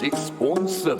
106.7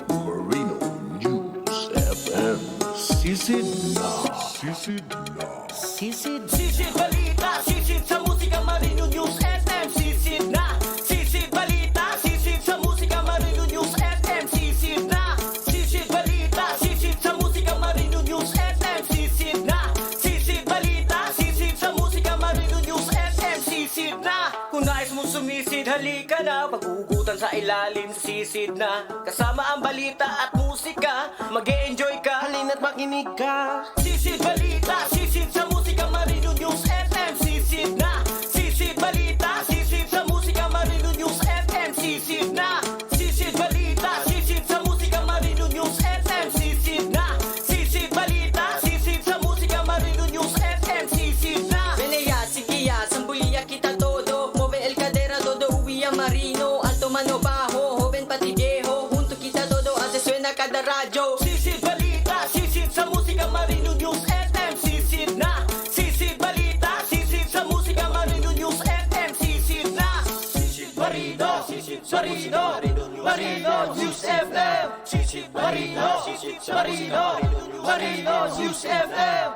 Marino News FM. Sisid na. Sisid na. Sisid. Sisid balita, sisid sa musika, Marino News FM, sisid na. Sisid balita, sisid sa musika, Marino News FM, sisid na. Sisid balita, sisid sa musika, Marino News FM, sisid na. Sisid balita, sisid sa musika, Marino News FM, sisid na. Kung nais mo sumisid, halika na. Paghugutan sa ilalim, sisid na. Kasama ang balita at musika, mag enjoy ka. Halina't makinig ka. Sisid balita, sisid sa musika, Marino News FM, sisid na. Sisid balita, sisid sa musika, Marino News FM, sisid na. Sisid balita, sisid sa musika, Marino News FM, sisid na. Sisid balita, sisid sa musika, Marino News FM, sisid na. Menea, sigue, zambullía, quita todo. Mueve el cadera, todo huía marino. Alto mano bajo, joven pati viejo. Junto quita todo, hace suena cada rayo. Sisid balita, sisid sa musika, Marino News FM, sisid na. Sisid balita, sisid sa musika, Marino News FM, sisid na. Sisid Marino, sisid Marino, Marino News FM. Sisid Marino, sisid Marino, Marino News FM.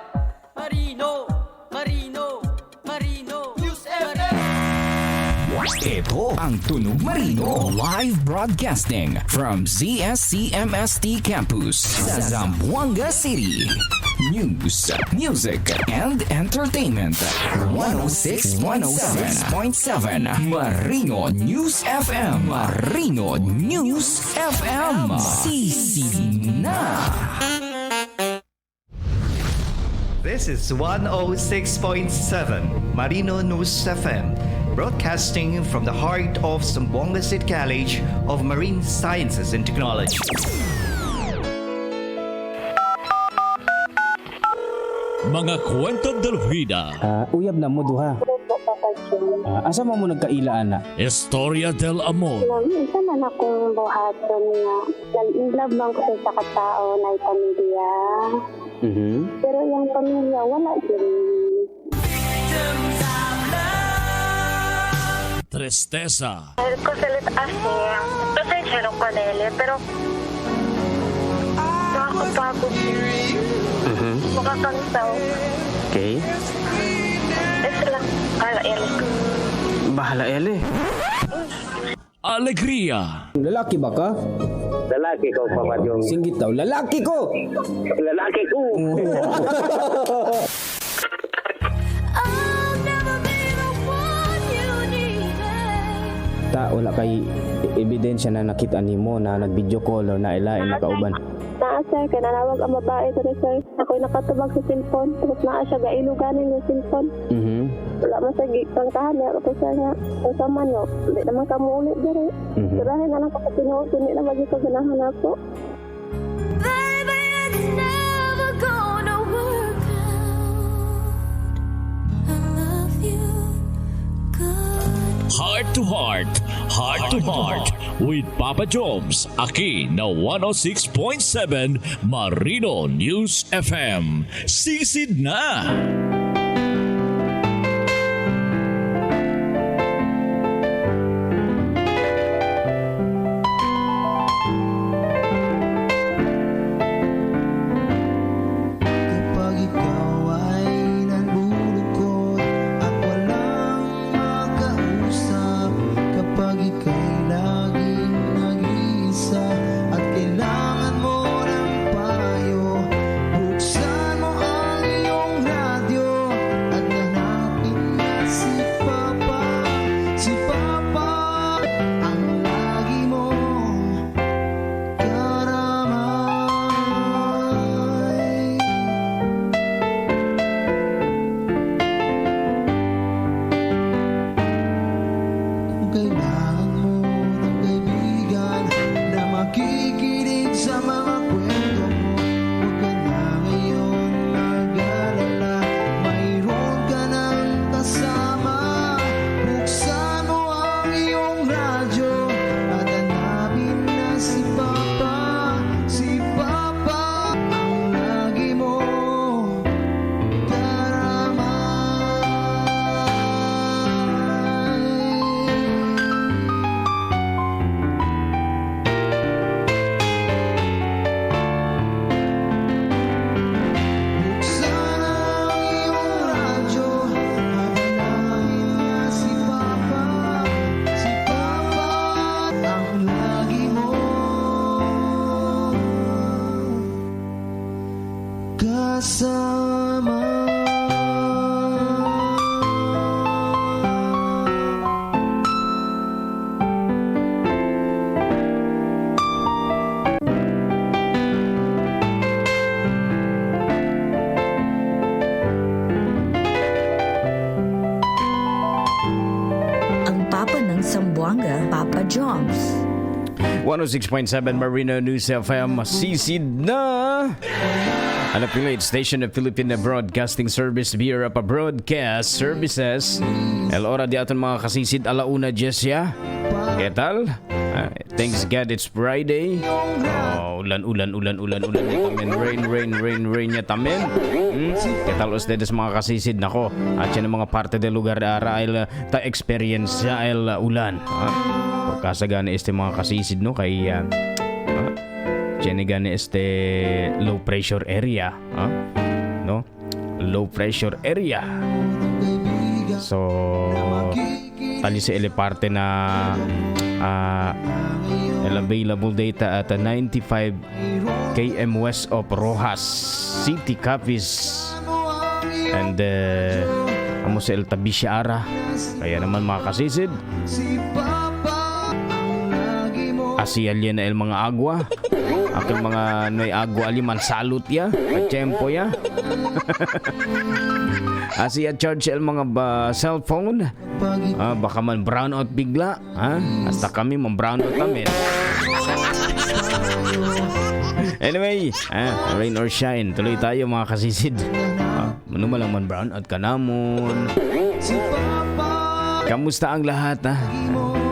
Marino, Marino, Marino News FM. Ito ang Tunog Marino live broadcasting from ZSCMST Campus sa Zamboanga City. News, music, and entertainment. 106 106.7 Marino News FM. Marino News FM. Sisi na. This is 106.7 Marino News FM, broadcasting from the heart of Zamboanga State College of Marine Sciences and Technology. Mga kwento del vida. Ah, uyab na mo duha. Po, Papa Jun. Ah, asa man mo nagkaila ana? Historia del amor. Minsan man akong buhaton nga nag-in love man ko sa isa ka tao na pamilya. Pero yung pamilya, wala din. Tristeza. Kusulit asi, pasensya ko nele, pero nakakapagod. Makakantaw. Okay. Isa lang, ala ele. Bahala ele. Alegria. Lalaki ba ka? Lalaki ko, Papa Jong. Singgit daw, lalaki ko! Lalaki ko! Ta wala kay ebidensya na nakita nimo na nag-video call or na ila nakauban. Naa sir, kay nanawag ang babae diri sir. Ako'y nakatubag sa cellphone, tapos naa siya gailo ganin yung cellphone. Wala man sa gipangkahan niya ko sir nga. Kung sa man no, di naman ka muuli diri. Surahin na lang ko sa tinuod, hindi na magyud ko ganahan ako. Baby, it's never gonna work out. I love you good. Heart to heart, heart to heart with Papa Jones. Aki na 106.7 Marino News FM. Sisid na! Kapag ikaw ay nalulungkot at walang makausap, kapag ika'y laging nag-iisa at kailangan mo ng payo, buksan mo ang iyong radyo. Zamboanga, Papa Joms. 106.7 Marino News FM, sisid na! An affiliate station of Philippine Broadcasting Service, Bureau of Broadcast Services. El hora di aton mga kasisid, alauna Jessia. ¿Qué tal? Thanks God it's Friday. Oh, ulan, ulan, ulan, ulan, ulan niya tamen. Rain, rain, rain, rain niya tamen. ¿Qué tal ustedes, mga kasisid? Nako, at yan ang mga parte del lugar ara el ta experience el ulan. Ah, pagkasagani este mga kasisid no kay diyan gani este low pressure area, ah, no? Low pressure area. So tali sa ele parte na el available data at 95 km west of Roxas City, Capiz, and amo sa El Tabisha ara. Kaya naman mga kasisid, asi alien na el mga agwa. Aking mga may agwa ali man salot ya, patsyempo ya. Asi a charge el mga ba, cellphone. Ah, baka man brown out bigla, ha? Hasta kami man brown out kami. Anyway, rain or shine, tuloy tayo mga kasisid. Ah, ano man lang man brown out ka namon. Kamusta ang lahat, ha?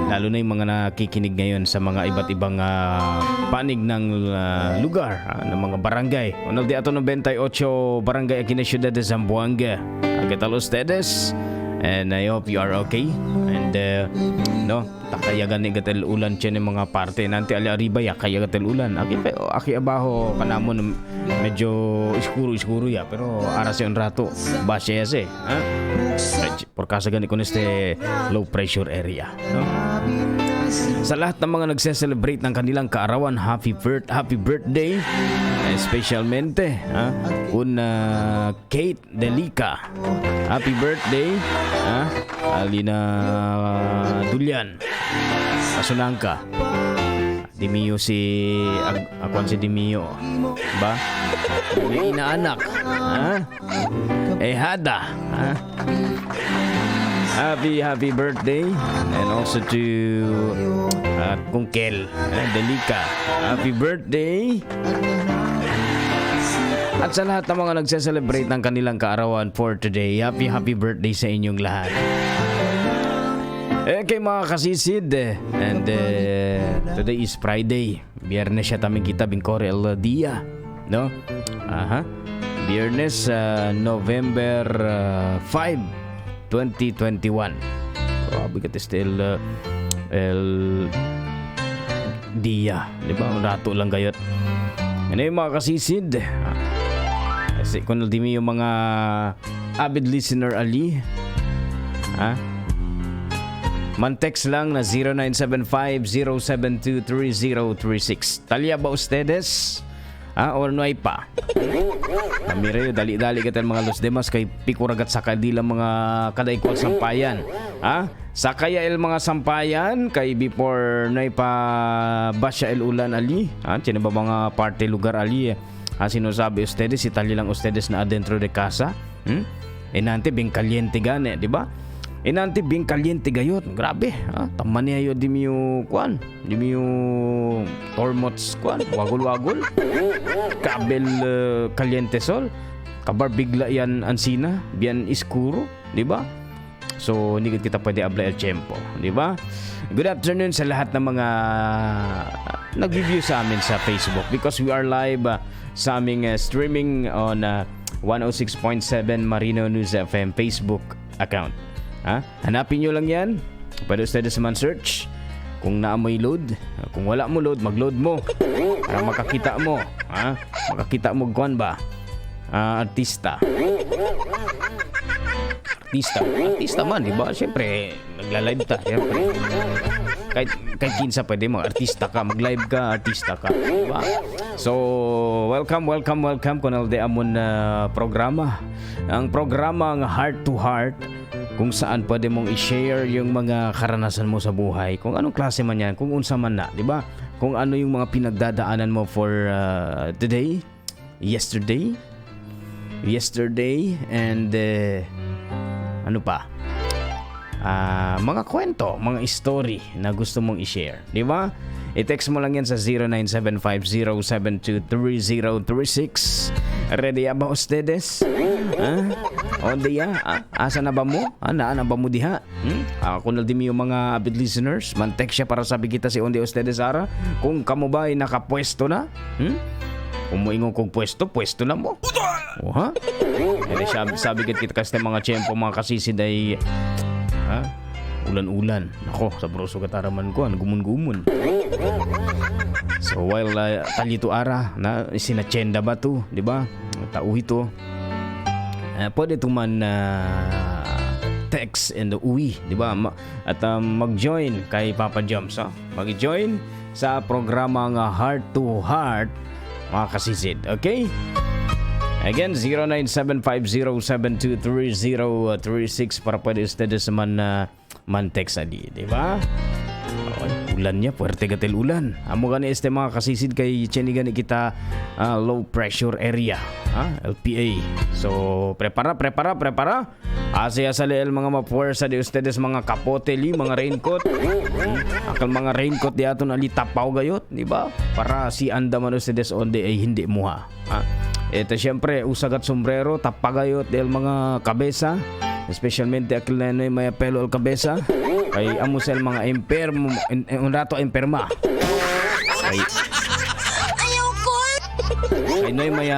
Lalo na yung mga nakikinig ngayon sa mga iba't ibang panig ng lugar, ng mga barangay. Unal di ato 98 barangay aquí na Ciudad de Zamboanga. ¿Qué tal ustedes? And I hope you are okay. And no, takaya gani gatel ulan tiyan yung mga parte. Nanti ali arriba ya kaya gatel ulan. Aki aki abajo kanamon medyo iskuro iskuro ya pero ara siya un rato. Basya ya ha? Por casa gani con este low pressure area, no? Sa lahat ng mga nagse-celebrate ng kanilang kaarawan, happy birthday. Especialmente, ha? Kun Kate Delica. Happy birthday, ha? Alina Dulian. Asunangka. Dimio si akuan si Dimio. Ba? May inaanak, ha? Eh hada, ha? Happy happy birthday and also to Kungkel Delica. Happy birthday. At sa lahat ng mga nagse-celebrate ng kanilang kaarawan for today, happy happy birthday sa inyong lahat. Eh kay mga kasisid, and today is Friday. Biyernes siya taming kita bingkore el dia, no? Aha. Biyernes, November 5, 2021. Grabe ka still el dia, di ba? Rato lang gayot. Ano yung mga kasisid? Kasi kung dimi yung mga avid listener ali, ha? Man-text lang na 0975-072-3036. Talya ba ustedes? Ha? Or no ay pa? Kami rin, dali-dali ka mga los demás kay pikuragat sa kadilang mga kadaykwal sampayan. Ha? Sa kaya el mga sampayan kay before na ipa basya el ulan ali. Ha? Sino ba mga parte lugar ali? Ha? Sinasabi ustedes, italya lang ustedes na adentro de casa. Enante, bien caliente gani, di ba? Enante, bien caliente gayot. Grabe, ha? Taman niya yun, di miyo, kuan. Di miyo tormots, kuan. Wagol-wagol. Kabel caliente sol. Kabar bigla yan ansina, biyan iskuro, di ba? So, hindi kita pwede abla el tiempo, di ba? Good afternoon sa lahat ng mga nag-review sa amin sa Facebook because we are live sa aming streaming on 106.7 Marino News FM Facebook account. Ha? Hanapin nyo lang yan. Pwede ustedes man search. Kung naamoy load, kung wala mo load, mag-load mo. Para makakita mo. Ha? Makakita mo kuan ba? Artista. Artista. Artista man, di ba? Siyempre, nagla-live ta. Siyempre. Kahit kinsa pwede mo, artista ka, mag-live ka, artista ka. Di ba? So, welcome, welcome, welcome kun de amon na programa. Ang programa ang Heart to Heart kung saan pwede mong i-share yung mga karanasan mo sa buhay, kung anong klase man yan, kung unsa man na, di ba? Kung ano yung mga pinagdadaanan mo for today, yesterday, yesterday, and ano pa? mga kwento, mga story na gusto mong i-share. Di ba? I-text mo lang yan sa 0975-072-3036. Ready ba ustedes? Ha? Onde ya? Ah, asa na ba mo? Ah, naa na ba mo diha? Hmm? Ah, kung naldimi yung mga avid listeners, man-text siya para sabi kita si onde ustedes ara. Kung kamo ba ay nakapwesto na? Hmm? Kung moingon kong pwesto, pwesto na mo. Oh, ha? Eh, sabi kita kasi mga tiyempo, mga kasisid ay ha? Ulan-ulan. Nako, sabroso kataraman ko, ano, gumun-gumun. So while talito ara na sinachenda ba to, di ba? Tauhi to. Pwede to man text and uwi, di ba? At mag-join kay Papa Joms, ha? Mag-join sa programa nga Heart to Heart, mga kasisid. Okay? Again, 0975-072-3036 para pwede ustedes man man text adi, di ba? Okay, ulan niya, puwerte gatil ulan. Amo gani este mga kasisid kay cheni gani kita low pressure area, ha? LPA. So, prepara, prepara, prepara. Asa sa el mga mapuwersa di ustedes mga kapote li, mga raincoat. Akal mga raincoat di aton ali tapaw gayot, di ba? Para si anda man ustedes onde ay hindi muha. Ha? Ito siyempre usagat sombrero, tapagayot del mga kabesa. Especialmente akil na may pelo al kabesa. Kay amo sa mga impermo, un rato imperma. Kay Kay noy may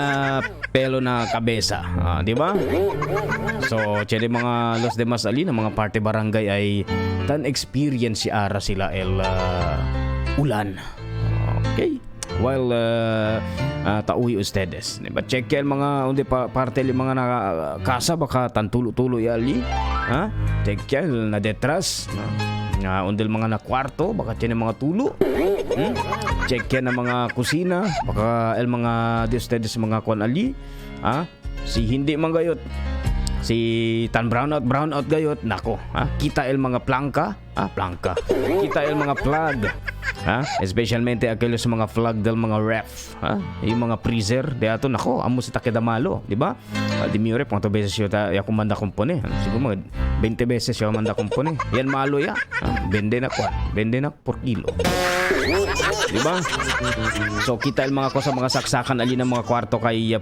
pelo na kabesa, ah, di ba? So, tsede mga los demás ali na mga parte barangay ay tan experience si ara sila el ulan. Okay. While tauhi ustedes. Di ba? Check yan mga undi pa parte li mga na kasa baka tantulo-tulo yali. Ha? Check yan na detras. No? Nga undil mga na kwarto baka tiyan mga tulo. Check yan ang mga kusina baka el mga di ustedes mga kwan ali. Ha? Si hindi man gayot si tan brown out gayot nako, ha, kita el mga plangka, ha, plangka, kita el mga plug, ha, especialmente aquellos mga plug del mga ref, ha, yung mga freezer de ato, nako, amo si takeda malo, di ba? Di mi ref mga beses yo ta ya kumanda kompone, ano, siguro mga 20 beses yo manda kompone yan malo ya, ha? Bende na kwan, bende na por kilo, di ba? So kita el mga ko sa mga saksakan ali ng mga kwarto kay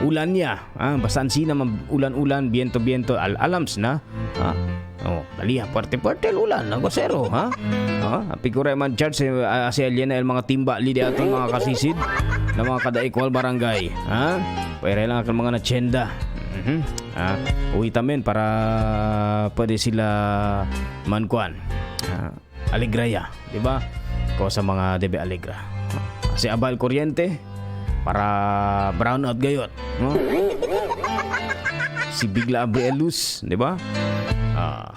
ulan niya, ah, basta ang sina man ulan-ulan, viento-viento, al alams na. Ah, oh, dali ha, puwerte-puwerte el ulan, aguacero, ha? Ah, pigura man charge si alien el mga timba li di aton mga kasisid na mga kada-equal barangay, ha? Pwede lang ang mga natsyenda. Ah, uwi tamen para pwede sila mankuan. Ah, alegraya, di ba? Ko sa mga debe alegra. Si abal kuryente para brown out gayot, no? Si bigla abre el luz, di ba? Ah,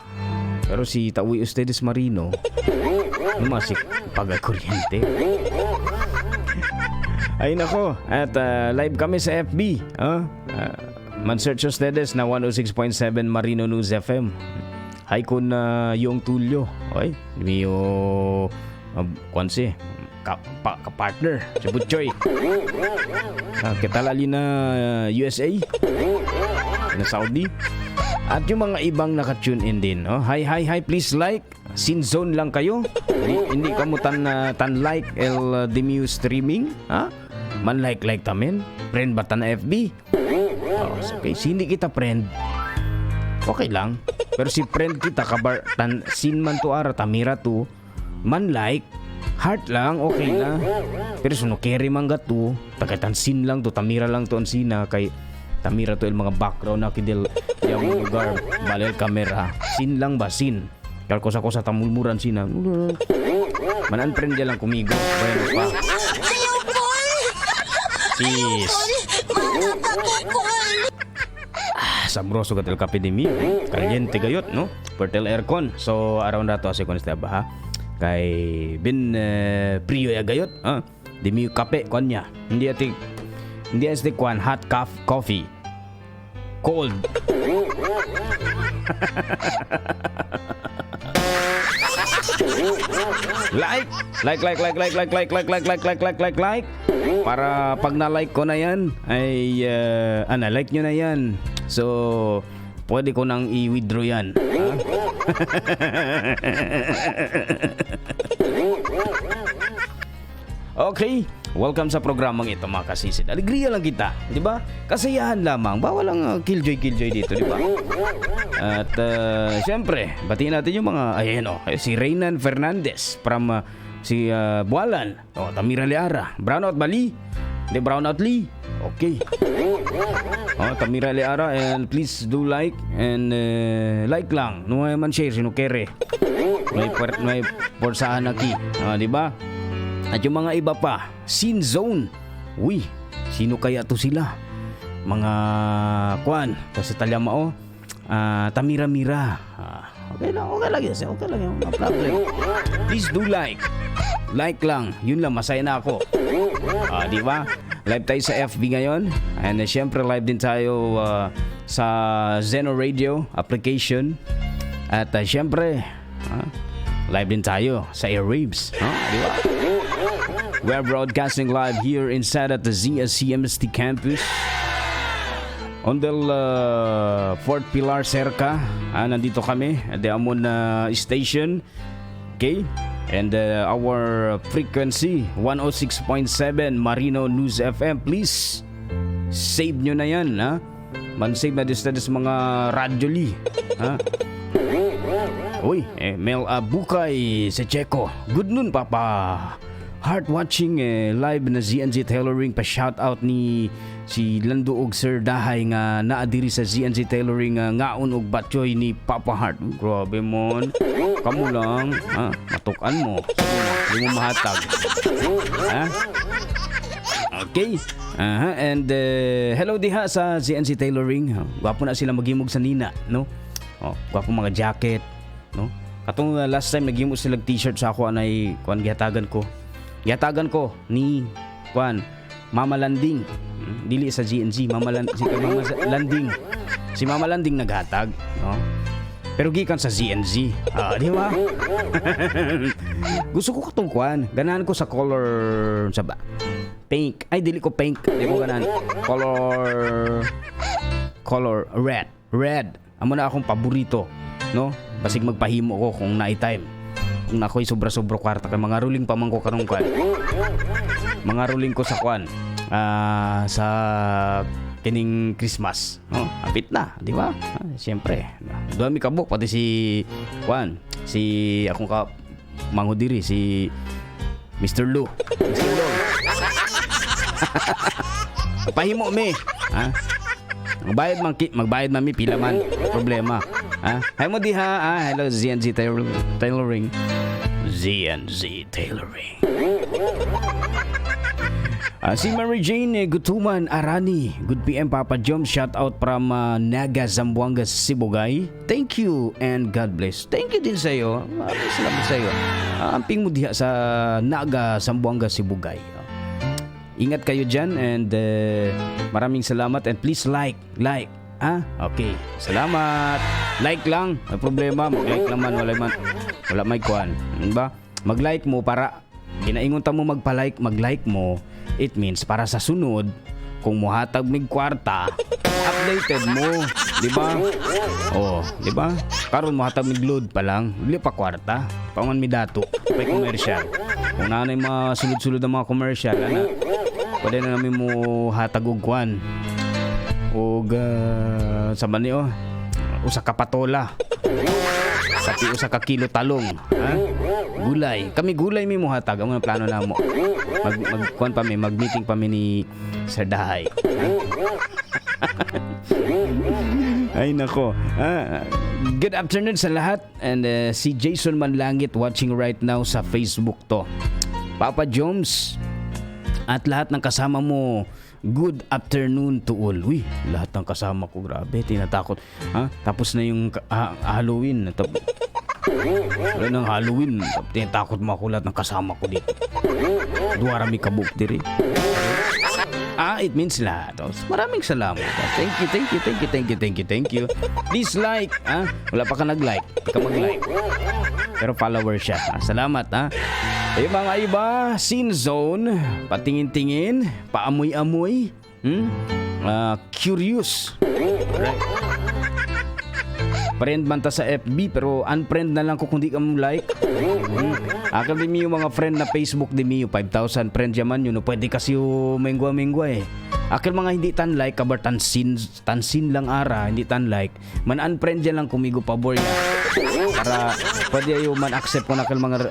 pero si Tawi Ustedes Marino, masik pag kuryente. Ay nako, at live kami sa FB. Ah, man-search ustedes na 106.7 Marino News FM. Hi kun yung Tulio. Oy, miyo kwanse ka, pa, ka-partner si Butchoy. Ah, kita lali na USA, na Saudi. At yung mga ibang naka-tune in din. Oh, hi, hi, hi, please like. Sin zone lang kayo. Hindi ka mo tan like el Demiu streaming. Ha? Man like like tamin. Friend ba tan FB? Oh, okay, si hindi kita friend. Okay lang. Pero si friend kita kabar tan sin man to ara tamira to man like heart lang, okay na. Pero suno carry man gato, tagay tan sin lang to, tamira lang to ang sina kay tamira to el mga background na kidel yung lugar balel kamera. Sin lang ba sin. Kaya kosa-kosa tamulmuran sina. Manan friend lang kumigo. Bueno pa. Sis. Ah, sabroso gatel kape di mi. Caliente gayot, no? Pertel aircon. So around rato asi kon ba ha. Kay bin prio ya gayot, ah. Di mi kape kon niya. Hindi ati hindi este kwan hot coffee. Cold. Like, like, like, like, like, like, like, like, like, like, like, like, like, like. Para pag na-like ko na yan, ay, like nyo na yan. So, pwede ko nang i-withdraw yan. Ha? Okay, welcome sa programang ito, mga kasisid. Alegria lang kita, di ba? Kasayahan lamang. Bawal ang killjoy killjoy dito, di ba? At siyempre, batiin natin yung mga, ayan oh, si Reynan Fernandez from si Bualan. Oh, Tamira Leara. Brownout Bali? Di brownout Lee. Okay. Oh, Tamira Leara, and please do like and like lang. No man share sino kere. May porsahan aki. Ah, di ba? At yung mga iba pa, Scene Zone. Uy, sino kaya to sila? Mga kwan, kasi talyama oh. Ah, Tamira Mira. Ah, okay lang yes, okay lang, no problem. Please do like. Like lang, yun lang, masaya na ako. Ah, di ba? Live tayo sa FB ngayon. And syempre live din tayo sa Zeno Radio application. At syempre, live din tayo sa Airwaves. Huh? Di ba? We are broadcasting live here inside at the ZSCMST campus. On the Fort Pilar Cerca. Nandito kami at the Amon Station. Okay? And our frequency 106.7 Marino News FM. Please save nyo na yan, ha? Man-save na din sa mga radyo li. Ha? Uy, Mel Bukay sa Checo. Good noon, Papa. Heart watching live na ZNZ Tailoring. Pa shout out ni si Lando og Sir Dahay nga naa diri sa ZNZ Tailoring ngaon og batchoy ni Papa Heart. Grabe mon. Kamo lang, ha? Matukan mo. Di mo mahatag. Ha? Okay. Aha, and hello diha sa ZNZ Tailoring. Gwapo na sila maghimog sa nina, no? Oh, gwapo mga jacket, no? Katong last time naghimo sila t-shirt sa ako anay kuan gihatagan ko. Gihatagan ko ni kuan Mama Landing. Dili sa GNZ, si Mama Landing. Si Mama Landing naghatag, no? Pero gikan sa ZNZ. Ah, di ba? Gusto ko katong kuan. Ganahan ko sa color sa ba? Pink. Ay, dili ko pink. Di ko ganahan. Color red. Red. Amo na akong paborito, no? Basig magpahimo ko kung naay time. Kung ako'y sobra-sobra kwarta kay mga ruling pa man ko karong kuan. Mga ruling ko sa kuan. Sa kining Christmas, no? Apit na, di ba? Siyempre. Dami kabuk pati si kuan, si akong ka manghudiri si Mr. Lu. Mr. Lu. Pahimo mi, ha? Magbayad man mi pila man problema. Ha? Hay mo diha, hello ZNZ Tailoring. ZNZ Tailoring. Si Mary Jane Gutuman Arani. Good PM, Papa Jom. Shout out from Naga, Zamboanga, Sibugay. Thank you and God bless. Thank you din sa iyo. Maraming salamat sa iyo. Amping mo diha sa Naga, Zamboanga, Sibugay. Ingat kayo dyan and maraming salamat and please like, like. Ah, okay. Salamat. Like lang. May problema. Mag-like naman. Wala man. Wala may kuan. Diba? Mag-like mo para ginaingon ta mo magpa-like, mag-like mo. It means para sa sunod, kung muhatag mig kwarta, updated mo, di ba? Oh, di ba? Karon muhatag mig load pa lang, dili pa kwarta. Pangon mi dato, pay commercial. Kung naanay masulod-sulod ang mga commercial, ana, pwede na namin mo hatag og kwan. Og sa man ni oh, usa ka patola. Pati usa ka kilo talong, ha? Gulay. Kami gulay mi mohatag ang mga plano namo. Mag mag kuan pa mi, mag-meeting pa mi ni Sir Dahay. Ay nako. Good afternoon sa lahat and si Jason Manlangit watching right now sa Facebook to. Papa Jones at lahat ng kasama mo, good afternoon to all. Uy, lahat ng kasama ko, grabe, tinatakot. Ha? Tapos na yung Halloween. Wala nang Halloween. Tinatakot mo ako lahat ng kasama ko dito. Duwara mi kabuk diri. It means lahat. Oh, maraming salamat. Thank you, thank you, thank you, thank you, thank you, thank you. Please like. Wala pa ka nag-like. Di ka mag-like. Pero follower siya. Salamat. Yung mga iba, scene zone, patingin-tingin, paamoy-amoy, curious. Right. Friend man ta sa FB pero unfriend na lang ko kung di ka mo like. Akal di miyo mga friend na Facebook di miyo 5,000 friend yaman yun. No, pwede kasi yung mengwa-mengwa eh. Akal mga hindi tan like kabar tansin tansin lang ara hindi tan like man unfriend yan lang kumigo pabor ya. Para pwede ayo man accept ko na akal mga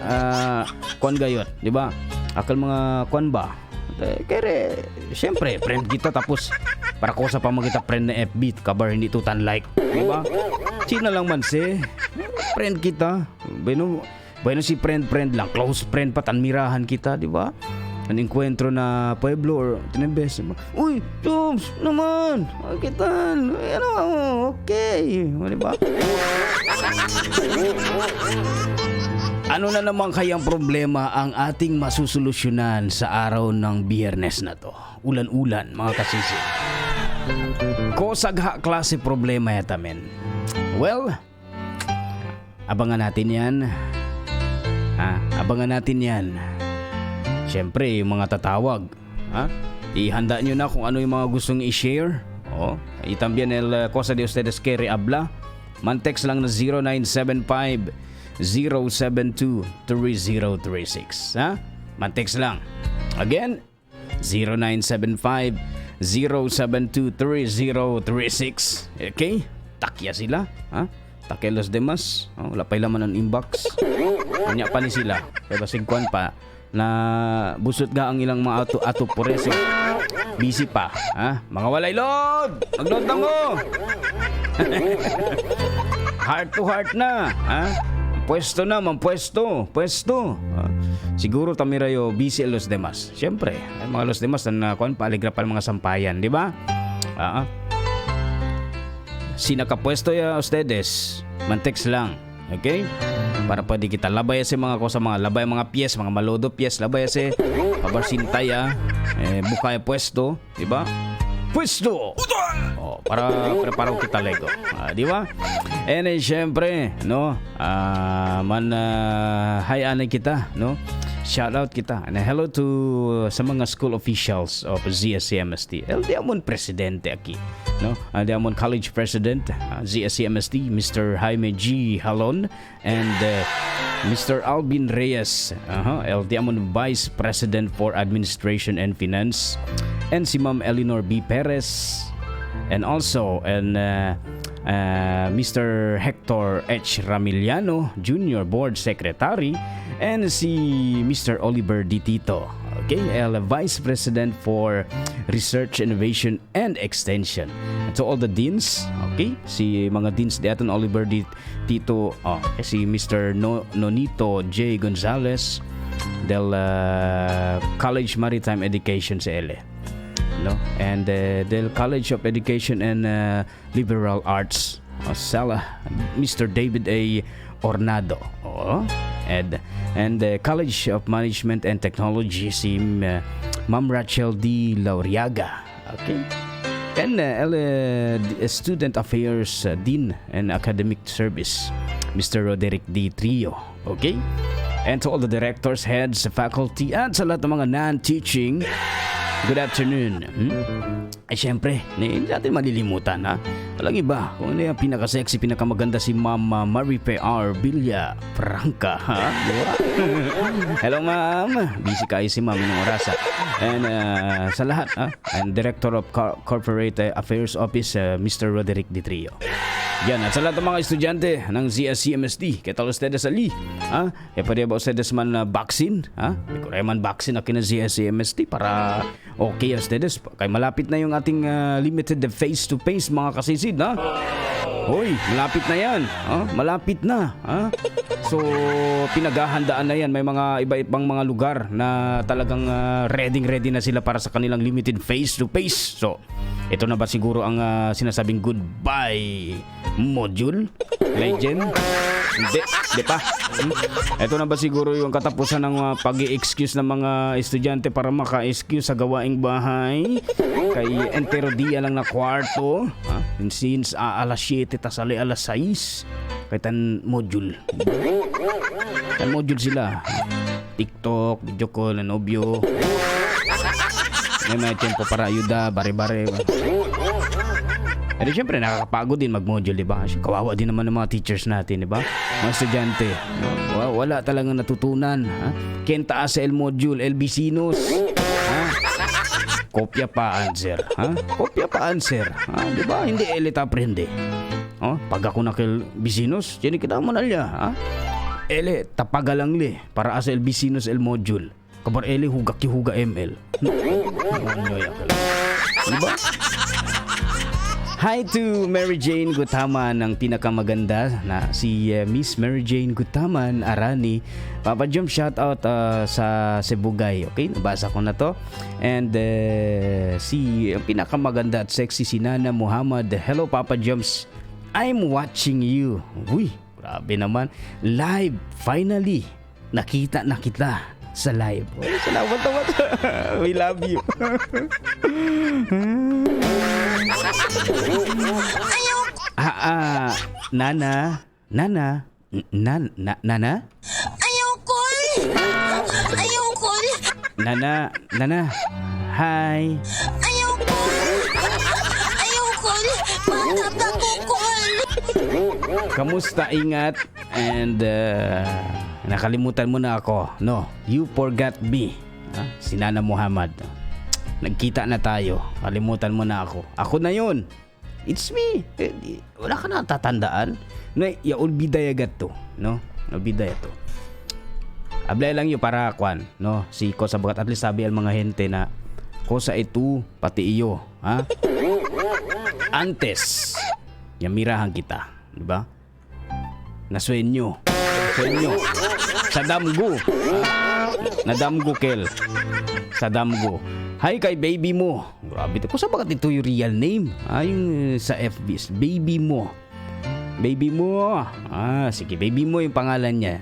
kuan gayon, di ba? Akal mga kuan ba? Eh, kere, siyempre, friend kita tapos para ko sa pamagita friend na FB kabar hindi to tan like, di ba? Sino lang man si friend kita. Bueno, bueno si friend friend lang, close friend pa tanmirahan kita, di ba? Ang enkwentro na pueblo or tinebes, di ba? Uy, Jobs, naman. Ay, kita. Ano, okay. Di ba? Ano na naman kayang problema ang ating masusolusyonan sa araw ng Biyernes na to? Ulan-ulan, mga kasisi. Kosagha klase problema yata, men. Well, abangan natin yan. Ha? Abangan natin yan. Siyempre, yung mga tatawag. Ha? Ihanda nyo na kung ano yung mga gustong i-share. Oh, y también el cosa de ustedes que habla. Man-text lang na 0975 072 3036. Ha? Man-text lang. Again, 0975 072 3036. Okay? Takya sila. Ha? Takya los demás. Oh, wala pa'y laman ang inbox. Unya pa ni sila. Kaya basig kwan pa na busot ga ang ilang mga ato ato pores. Busy pa, ha? Mga walay load. Mag-load na mo. Heart to heart na, ha? Pwesto na, man pwesto, pwesto. Ha? Siguro tamirayo busy los demás. Siyempre, ay, mga los demás na kuan paaligra pa mga sampayan, di ba? Ah. Sinakapwesto ya ustedes, man-text lang. Okay? Para pwede kita labay sa mga ko sa mga labay mga pies, mga malodo pies, labay sa kabarsintay ah. Eh, bukay pwesto, di ba? Pwesto! Oh, para preparo kita lego. Ah, di ba? And then, syempre, no, man hi anay kita, no? Shout out kita. And hello to sa mga school officials of ZSCMST. El Diamond presidente aki, no? Diamond College President ZSCMST, Mr. Jaime G. Halon and Mr. Alvin Reyes, El Diamond Vice President for Administration and Finance, and si Ma'am Eleanor B. Perez, and also and Mr. Hector H. Ramiliano Jr., Board Secretary, and si Mr. Oliver D. Tito, okay, el Vice President for Research, Innovation, and Extension. And to all the deans, okay, si mga deans di aton Oliver D. Tito, oh, si Mr. Nonito J. Gonzalez del College Maritime Education sa LA. No? And del College of Education and Liberal Arts, Sala, Mr. David A. Ornado. Oh, and the College of Management and Technology si Ma'am Rachel D. Lauriaga. Okay. And Student Affairs Dean and Academic Service, Mr. Roderick D. Trio. Okay? And to all the directors, heads, faculty, at sa lahat ng mga non-teaching, good afternoon. Ay syempre, hindi natin malilimutan, ha? Walang iba, kung ano yung pinaka-sexy, pinakamaganda si Ma'am Maripe R. Villa Franca, ha? Diba? Hello, ma'am. Busy kayo si ma'am ng oras, ha? And sa lahat, ha? And Director of Corporate Affairs Office, Mr. Roderick D. Trio. Yan, at sa lahat ng mga estudyante ng ZSCMST, kaya tal ustedes ali, ha? Kaya pwede ba ustedes man vaccine, ha? May kuray man vaccine na kina ZSCMST para okay ustedes. Kaya malapit na yung ating limited face-to-face mga kasisid, ha? Hoy, malapit na yan. Ha? Malapit na. Ha? So, pinaghahandaan na yan. May mga iba-ibang mga lugar na talagang ready-ready na sila para sa kanilang limited face-to-face. So, ito na ba siguro ang sinasabing goodbye module? Legend? Hindi, di pa. Ito na ba siguro yung katapusan ng pag-i-excuse ng mga estudyante para maka-excuse sa gawaing bahay? Kay entero dia lang na kwarto. Ha? Since alas 7 tas ali alas 6. Kay tan module. Tan module sila. TikTok, video call, nobyo. May mga tiempo para ayuda, bare-bare. Pero syempre, nakakapagod din mag-module, di ba? Kawawa din naman ng mga teachers natin, di ba? Mga estudyante. No? Wala talagang natutunan. Ha? Kenta sa el module, el vecinos. Ha? Kopya pa answer. Ha? Kopya pa answer. Ha? Di ba? Hindi elite aprende. Oh, pag ako na kay vecinos, tiene kita mo na niya. Ha? Ele, tapaga lang li para asa el vecinos el module. Kabar ele huga ki huga ML. Diba? Hi to Mary Jane Gutaman, ang pinakamaganda na si Miss Mary Jane Gutaman Arani. Papa Jom, shout out sa Sibugay. Okay, nabasa ko na to. And si ang pinakamaganda at sexy si Nana Muhammad. Hello Papa Joms. I'm watching you. Uy, grabe naman. Live, finally. Nakita na kita sa live. Uy, salamat naman. We love you. Nana, Nana, Nana, Nana? Ayoko! Ayoko! Nana, Nana, hi. Ayoko! Ayoko! Bata pa ko! Kamusta, ingat? And nakalimutan mo na ako. No, you forgot me. Si Nana Muhammad. Nagkita na tayo. Kalimutan mo na ako. Ako na yun. It's me. Wala ka na tatandaan. No, ya olbida ya gato, no? Olbida ya to. Ablay lang yun para kwan, no? Si ko sa bagat at least sabi ang mga hente na kosa ito pati iyo, ha? Antes, yamirahan kita, di ba? Nasuenyo. Suenyo. Sa damgo. Nadamgo kel. Sa damgo. Hi kay baby mo. Grabe to. Kusa bakit ito yung real name? Yung sa FB. Baby mo. Baby mo. Sige. Baby mo yung pangalan niya.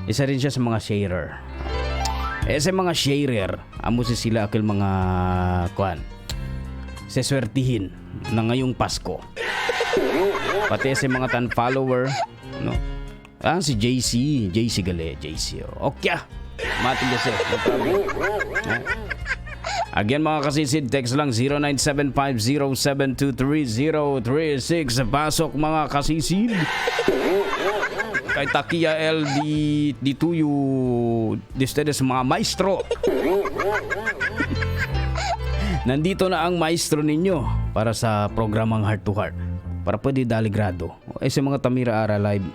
Isa rin siya sa mga sharer. Eh sa mga sharer, amo si sila akil mga kuan. Seswertihin na ngayong Pasko. Pati sa mga tan follower, no? Si JC, JC gali, JC. Okay. Mati kasi. No problem. Again mga kasisid, text lang 0975072336. Pasok mga kasisid. Kay Takia L di tuyo di ustedes mga maestro. Nandito na ang maestro ninyo para sa programang Heart to Heart. Para pwede dali grado. Eh sa mga Tamira Ara Live,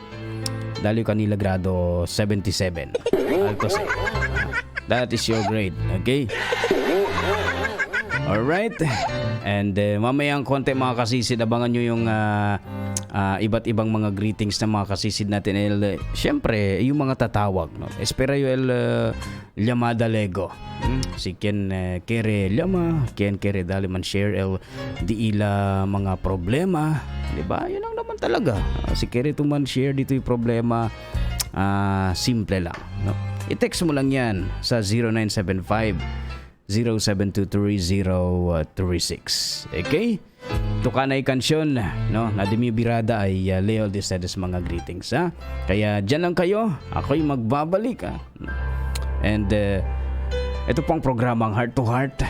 dali kanila grado 77. Alto C. That is your grade, okay? Alright. And mamayang konti mga kasisid, abangan nyo yung iba't ibang mga greetings na mga kasisid natin. El, syempre, yung mga tatawag. No? Espera yo el llamada lego. Si Ken kere llama, Ken kere dali man share el di ila mga problema. Diba? Yun lang naman talaga. Si kere tuman share dito yung problema. Simple lang. No? I-text mo lang yan sa 0975 0723036. Okay? Tuka na kansyon, no? Nadimi birada ay Leo de Sedes mga greetings, ha? Kaya dyan lang kayo, ako'y magbabalik, ha? And ito pong programang Heart to Heart.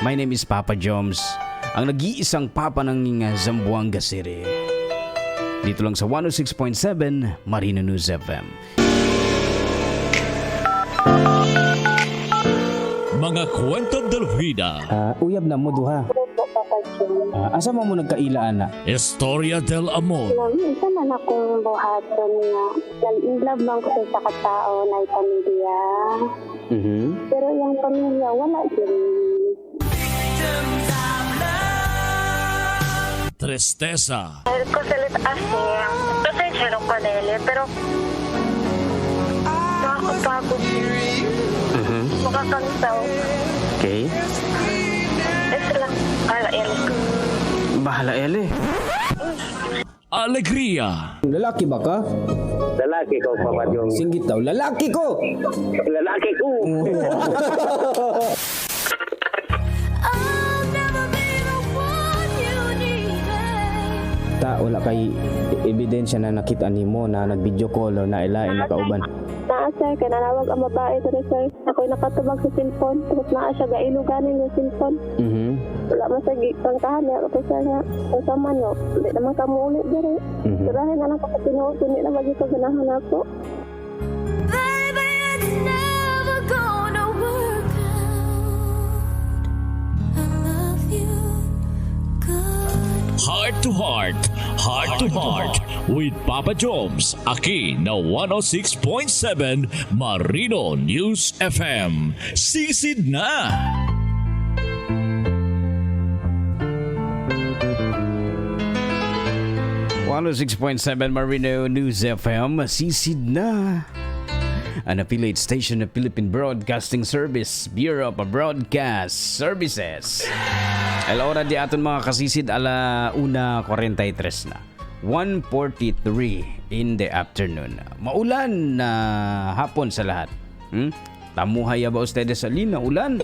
My name is Papa Joms, ang nag-iisang papa ng Zamboanga City. Dito lang sa 106.7 Marino News FM. Mga kwento del vida. Uyab na mo duha. Asa mo mo nagkaila ana? Historia del amor. Isa man akong buhaton nga in love man ko sa katao na pamilya. Mm-hmm. Pero yung pamilya wala din. Tristeza. Kusulit asi, pasensya ko nele, pero nakakapagod. Mm-hmm. Makakantaw. Okay. Isa lang, bahala ele. Bahala ele. Alegria. Lalaki ba ka? Lalaki ko, Papa Jong. Singgit daw, lalaki ko! Lalaki ko! Ta, wala kay ebidensya na nakita nimo na nag-video call or na ilain nakauban. Naa sir, kay nanawag ang babae diri sir. Ako'y nakatubag sa cellphone, tapos naa siya gailo ganin yung cellphone. Mhm. Wala man sa gipangkahan niya ko sir nga unsa man no. Di naman ka muuli diri. Sirahin na lang ko sa tinuod kundi na magyud ko ganahan ako. Baby, it's never gonna work out. I love you. Good. Heart to Heart, Heart to Heart with Papa Joms, Aki na 106.7 Marino News FM. Sisid na! 106.7 Marino News FM, sisid na. An affiliate station of Philippine Broadcasting Service, Bureau of Broadcast Services. El hora di aton mga kasisid 1:43 na. 1:43 in the afternoon. Maulan na hapon sa lahat. Tamuhay ba ustedes sa lina ulan?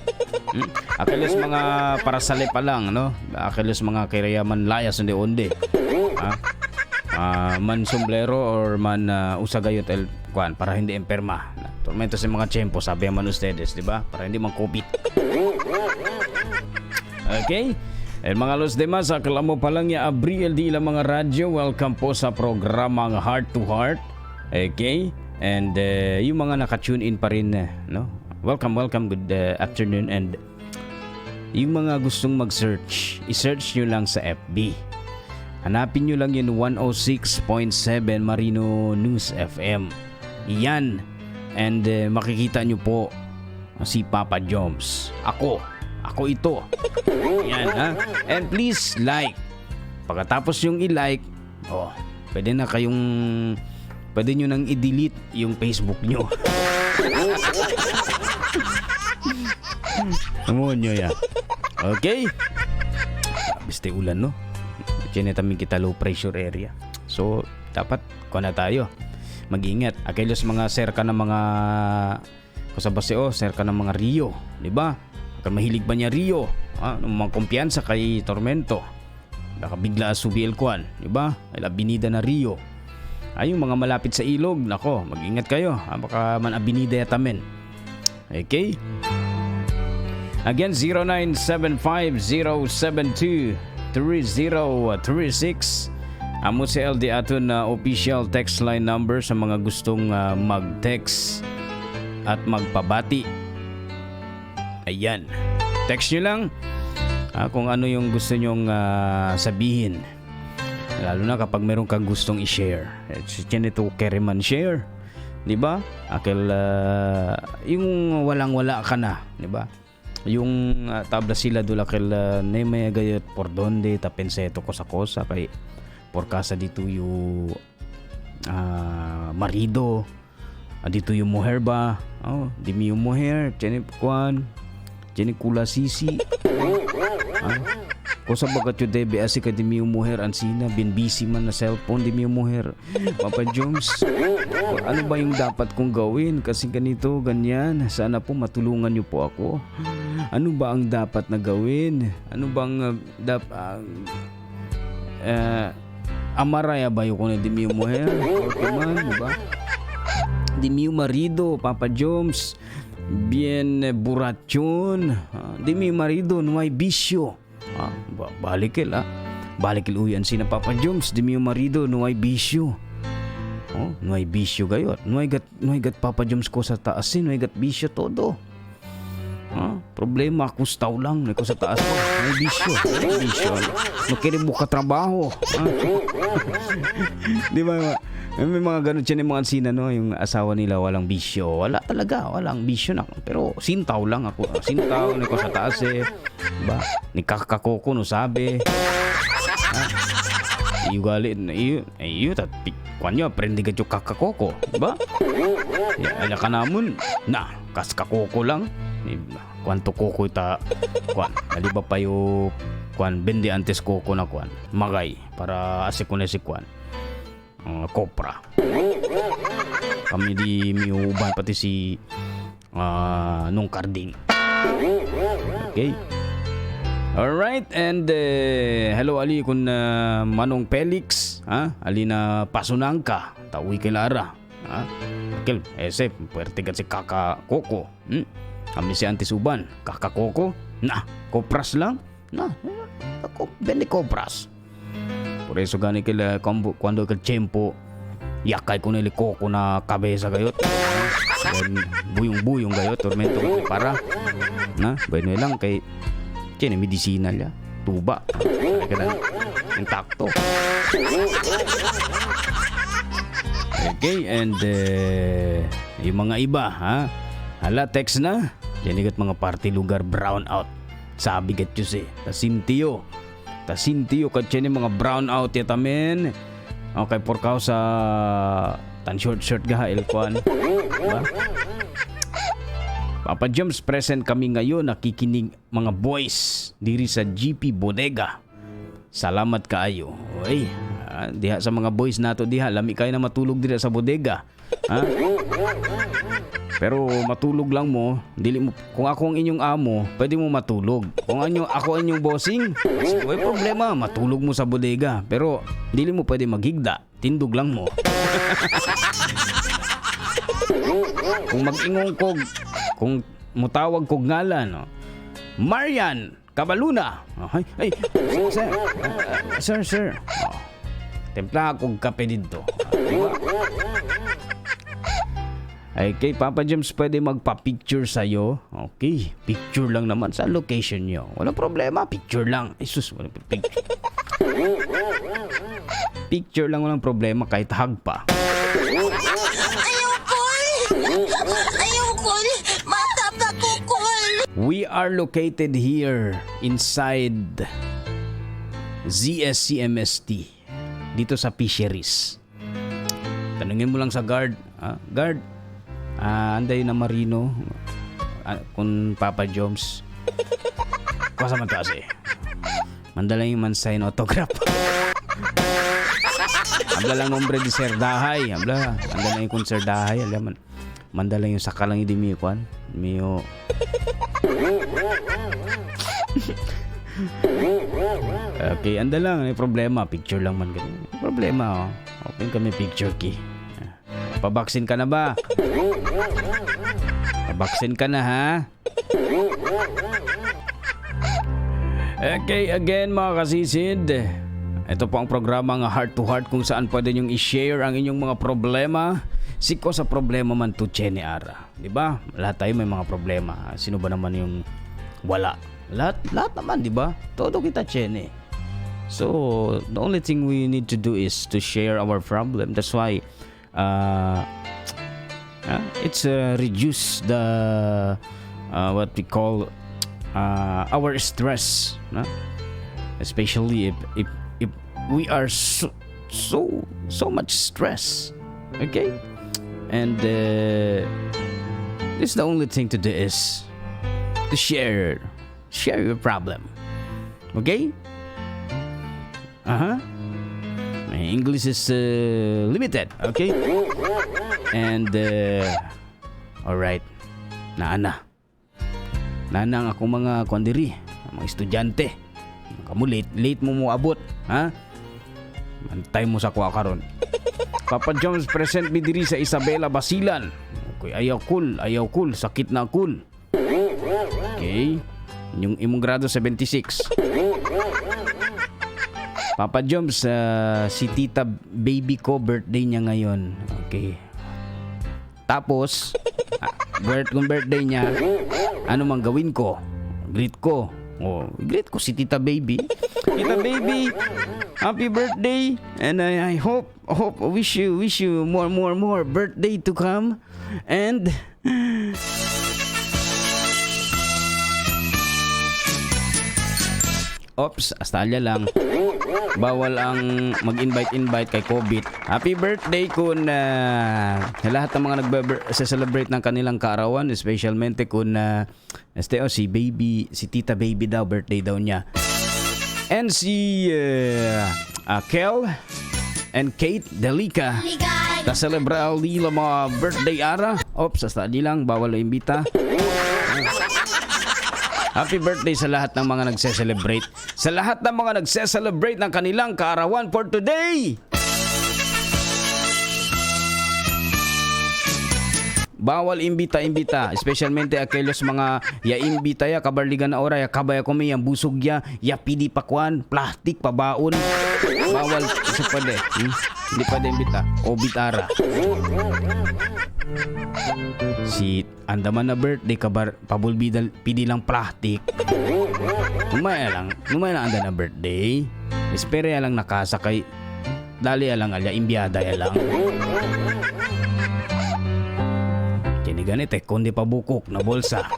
Akilos mga parasale pa lang, no? Akilos mga kirayaman layas onde-onde. Ha? Man sombrero or man usagayot el kuan para hindi emperma. Tormento sa mga tiyempo, sabi man ustedes, di ba? Para hindi man COVID. Okay? El mga los demás, akala mo pa lang ya Abriel di ilang mga radyo. Welcome po sa programang Heart to Heart. Okay? And yung mga naka-tune in pa rin, no? Welcome, welcome. Good afternoon. And yung mga gustong mag-search, i-search nyo lang sa FB. Hanapin nyo lang yun 106.7 Marino News FM. Yan. And makikita nyo po si Papa Joms. Ako. Ako ito. Yan, ha? And please like. Pagkatapos yung i-like, oh, pwede na kayong, pwede nyo nang i-delete yung Facebook nyo. Amuhan nyo yan. Okay? Biste ulan, no? Diyan na kita low pressure area. So, dapat kuha na tayo. Mag-ingat. Akilos mga serka ng mga kusabaseo, serka ng mga Rio, di ba? Akal mahilig ba niya Rio? Ah, mga kumpiyansa kay Tormento. Baka bigla subi el kwan, di ba? Ay abinida na Rio. Ay yung mga malapit sa ilog, nako, mag-ingat kayo. Ah, baka man abinida yatamen. Okay? Again, 0975-072-3036. Amo si LD aton na official text line number sa mga gustong mag-text at magpabati. Ayan. Text nyo lang kung ano yung gusto nyong sabihin. Lalo na kapag meron kang gustong i-share. Ito kereman share. Di ba? Akil yung walang-wala ka na, di ba? Yung tabla sila dula akil neme gayot por donde ta penseto cosa cosa kay por casa dito yung marido, dito yung mujer ba? Oh, di mi yung mujer, tiene kwan, tiene kula sisi. Kosa bagat yung debe asi ka di mi yung mujer ansina, bin busy man na cellphone di mi yung mujer. Papa Jones, ano ba yung dapat kong gawin? Kasi ganito, ganyan. Sana po matulungan niyo po ako. Ano ba ang dapat na gawin? Ano bang amaraya ba yung kung di mi yung mujer? Okay man, di ba? Di mi yung marido, Papa Jones. Bien burachon. Di mi marido, no hay bisyo. Balikil Balikil uyan si na Papa Jones. Di mi yung marido, no hay bisyo. Oh, no hay bisyo gayot. No hay gat Papa Jones ko sa taas, no hay gat bisyo todo. Problema kustaw lang ko sa taas ko. No hay bisyo, no hay bisyo. No kere buka trabaho. Di ba? May mga ganun siya ng mga ansina, no? Yung asawa nila walang bisyo. Wala talaga, walang bisyo na. Pero sintaw lang ako. Sintaw, ni ko sa taas eh. Diba? Ni kakakoko no sabi. Iyo gali, iyo, tat, kwan nyo, aprende ka yung kakakoko. Diba? Ya, ala ka namon. Na, kas kakoko lang. Kwanto koko ita, kwan. Naliba pa yung, kwan, bende antes koko na kwan. Magay, para asik ko na si kwan. Kopra. Kami di miuban pati si nung karding. Okay. Alright, and hello ali kun Manong Felix, ha? Ali na pasunangka, tawi kay Lara, ha? Akil, ese puwerte gat si Kaka Koko. Kami si Auntie Suban, Kaka Koko. Na, kopras lang. No, ako vende cobras. Por eso gani que la, cuando el tiempo yakay ko nili koko na kabesa gayot. Buyong-buyong gayot, tormento ko para. Na, bueno lang kay tiene medicina ya, tuba. Kaya intakto. Okay, and yung mga iba, ha? Hala, text na. Diyan mga party lugar brown out. Sabi gat yun eh. Tasintiyo. Tasintiyo kat yan yung mga brown out yatamen. Okay, por causa tan short short gaha elkwan. Diba? Papa James, present kami ngayon, nakikinig mga boys diri sa GP Bodega. Salamat kaayo. Oy, diha sa mga boys nato diha, lami kayo na matulog diri sa bodega. Ha? Pero matulog lang mo, dili mo, kung ako ang inyong amo, pwede mo matulog. Kung anyo, ako ang inyong bossing, may problema, matulog mo sa bodega. Pero dili mo pwede maghigda, tindog lang mo. Kung mag-ingong kog, kung mutawag kog ngalan, no? Marian Cabaluna. Ay, ay, sir, sir, sir. Oh, templa kog kape dito. Diba? Ay, kay Papa James, pwede magpa-picture sa'yo. Okay, picture lang naman sa location nyo. Walang problema, picture lang. Ay, sus, walang picture. Picture lang, walang problema, kahit hug pa. Ayoko! Matapakukul! We are located here inside ZSCMST dito sa Fisheries. Tanungin mo lang sa guard, ah, guard, anday na Marino kung Papa Joms. Kuha sa man to kasi. Mandala yung man sign autograph. Habla lang nombre di Sir Dahay. Habla, mandala yung kung Sir Dahay. Alam man. Mandala yung sakalang hindi miyo kwan. Miyo. Okay, anda lang. May problema. Picture lang man. Ganun. May problema, oh. Open kami picture key. Pabaksin ka na ba? Pabaksin ka na, ha? Okay, again mga kasisid. Ito po ang programa nga Heart to Heart kung saan pwede nyong i-share ang inyong mga problema. Siko sa problema man to Chene Ara. Di ba? Lahat tayo may mga problema. Sino ba naman yung wala? Lahat, lahat naman, di ba? Todo kita Chene. So, the only thing we need to do is to share our problem. That's why it's reduce the what we call our stress, no? Especially if we are so much stress, okay? And this is the only thing to do is to share your problem, okay? My English is limited, okay? And all right, naana. Naana ang akong mga kwandiri, mga estudyante. Kamu late mo moabot, ha? Mantay mo sa kuha karon. Papa Jones, present mi diri sa Isabela Basilan. Okay, ayaw cool, sakit na cool. Okay. Yung imong grado 76. Papa Jones, si Tita baby ko birthday niya ngayon. Okay. Tapos, kung birthday niya, ano mang gawin ko? Greet ko. Oh, greet ko si Tita Baby. Tita Baby, happy birthday, and I hope wish you more birthday to come. And Ops, hasta alya lang. Bawal ang mag-invite-invite kay COVID. Happy birthday kun lahat ng mga nagbe-celebrate ng kanilang kaarawan, especialmente kun si baby, si Tita Baby daw, birthday daw niya. And si Kel and Kate Delica. Ta celebra nila mga birthday ara. Ops, hasta alya lang, bawal ang imbita. Happy birthday sa lahat ng mga nagse-celebrate. Sa lahat ng mga nagse-celebrate ng kanilang kaarawan for today. Bawal imbita-imbita, especialmente aquellos mga ya imbita ya kabarligan na ora ya kabaya kami yang busog ya, ya pidi pakwan, plastic pabaon. Bawal sa pwede. Hindi pwede imbita. O bitara. Si andaman na birthday kabar pabulbidal pidi lang plastic. Lumaya lang anda na birthday. Espere lang nakasakay. Dali lang alya imbiada ya lang. Kini ganit eh, kundi pabukok na bolsa.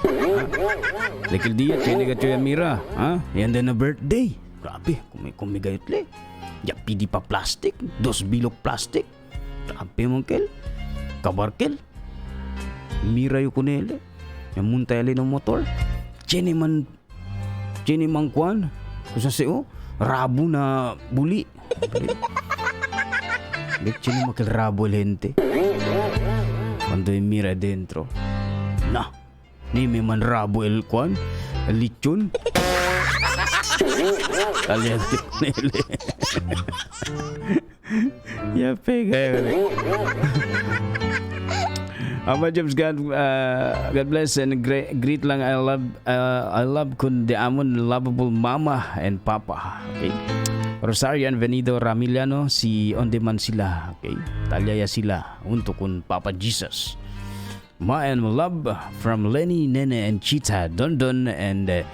Likil diya, kini ka chuya mira. Ha? Yan din na birthday. Grabe, kumigayot le. Ya pidi pa plastic, dos bilok plastic. Grabe mong kel. Kabarkel. Mira yung kunele. Yung muntay ng motor. Chini man kwan. Kusa siyo, rabo na buli. Bek chini makil rabo el gente. Cuando mira dentro. Na, ni may man rabo el kwan, el lechon. Caliente nele. Ya pega. Aba James, God bless and greet lang. I love kun di amon lovable mama and papa. Okay. Rosario and Venido Ramiliano, si on demand sila. Okay. Talyaya sila untuk kun Papa Jesus. Ma and love from Lenny, Nene and Chita, Dondon and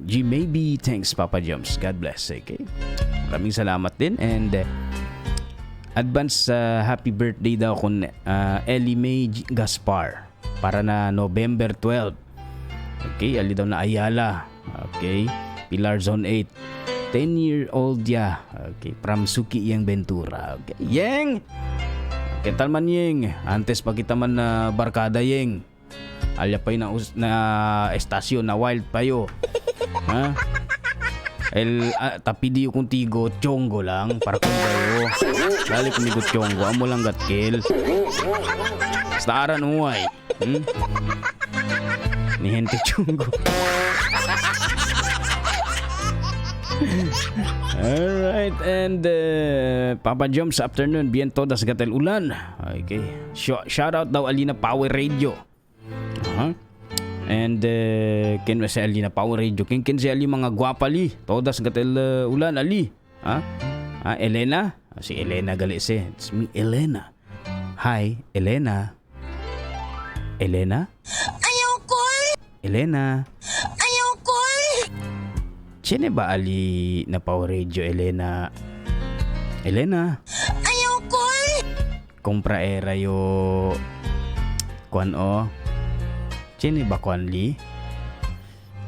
G maybe. Thanks Papa James. God bless. Okay. Maraming salamat din and advance happy birthday daw kun Ellie Mae Gaspar para na November 12. Okay, ali daw na Ayala. Okay, Pilar Zone 8. 10-year-old ya. Okay, from Suki Yang Ventura. Okay, Yeng. Okay, talman Yeng. Antes pa kita man na barkada Yeng. Alya pa na estasyon na wild pa yo. Ha? El tapi di contigo chongo lang para kung kayo. Lali kumigo chongo amo lang gatkel. Staran uay. Ni gente chongo. Alright, and Papa Joms afternoon bien todas gatel ulan. Okay. Shout out daw Alina Power Radio. Uh-huh. And ken si Ali na Power Radio, ken si Ali mga gwapali todas gatel ulan Ali. Ha? Ha, Elena? Si Elena gali si. It's me, Elena. Hi, Elena. Elena? Ayoko. Elena. Ayoko. Sino ba Ali na Power Radio, Elena? Elena? Ayoko. Kompra era yo kuan o. Sino ba kuan li?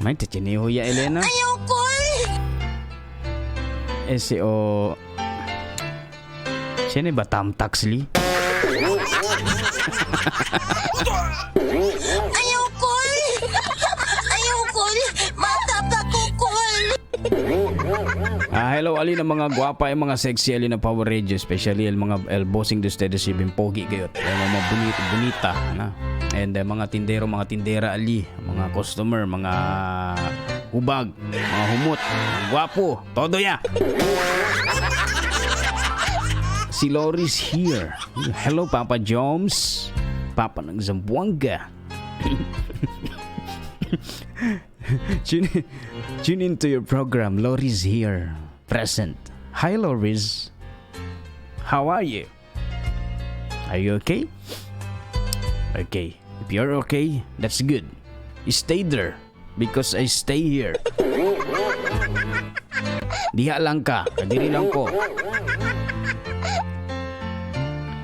May tchini ho ya Elena? Ayoko. Eh si o. Sino ba tamtax li? Ayoko. Ayoko. Matapakukul. Hello ali na mga gwapa ay mga sexy ali na Power Radio, especially el mga el bossing de ustedes si pogi kayo. El mga bonito bonita na. And mga tindero, mga tindera ali, mga customer, mga hubag, mga humot, mga gwapo, todo ya. Si Loris here. Hello Papa Joms. Papa ng Zamboanga. Tune into your program. Loris here. Present. Hi Loris. How are you? Are you okay? Okay. If you're okay, that's good. Stay there because I stay here. Diha lang ka. Kadiri lang ko.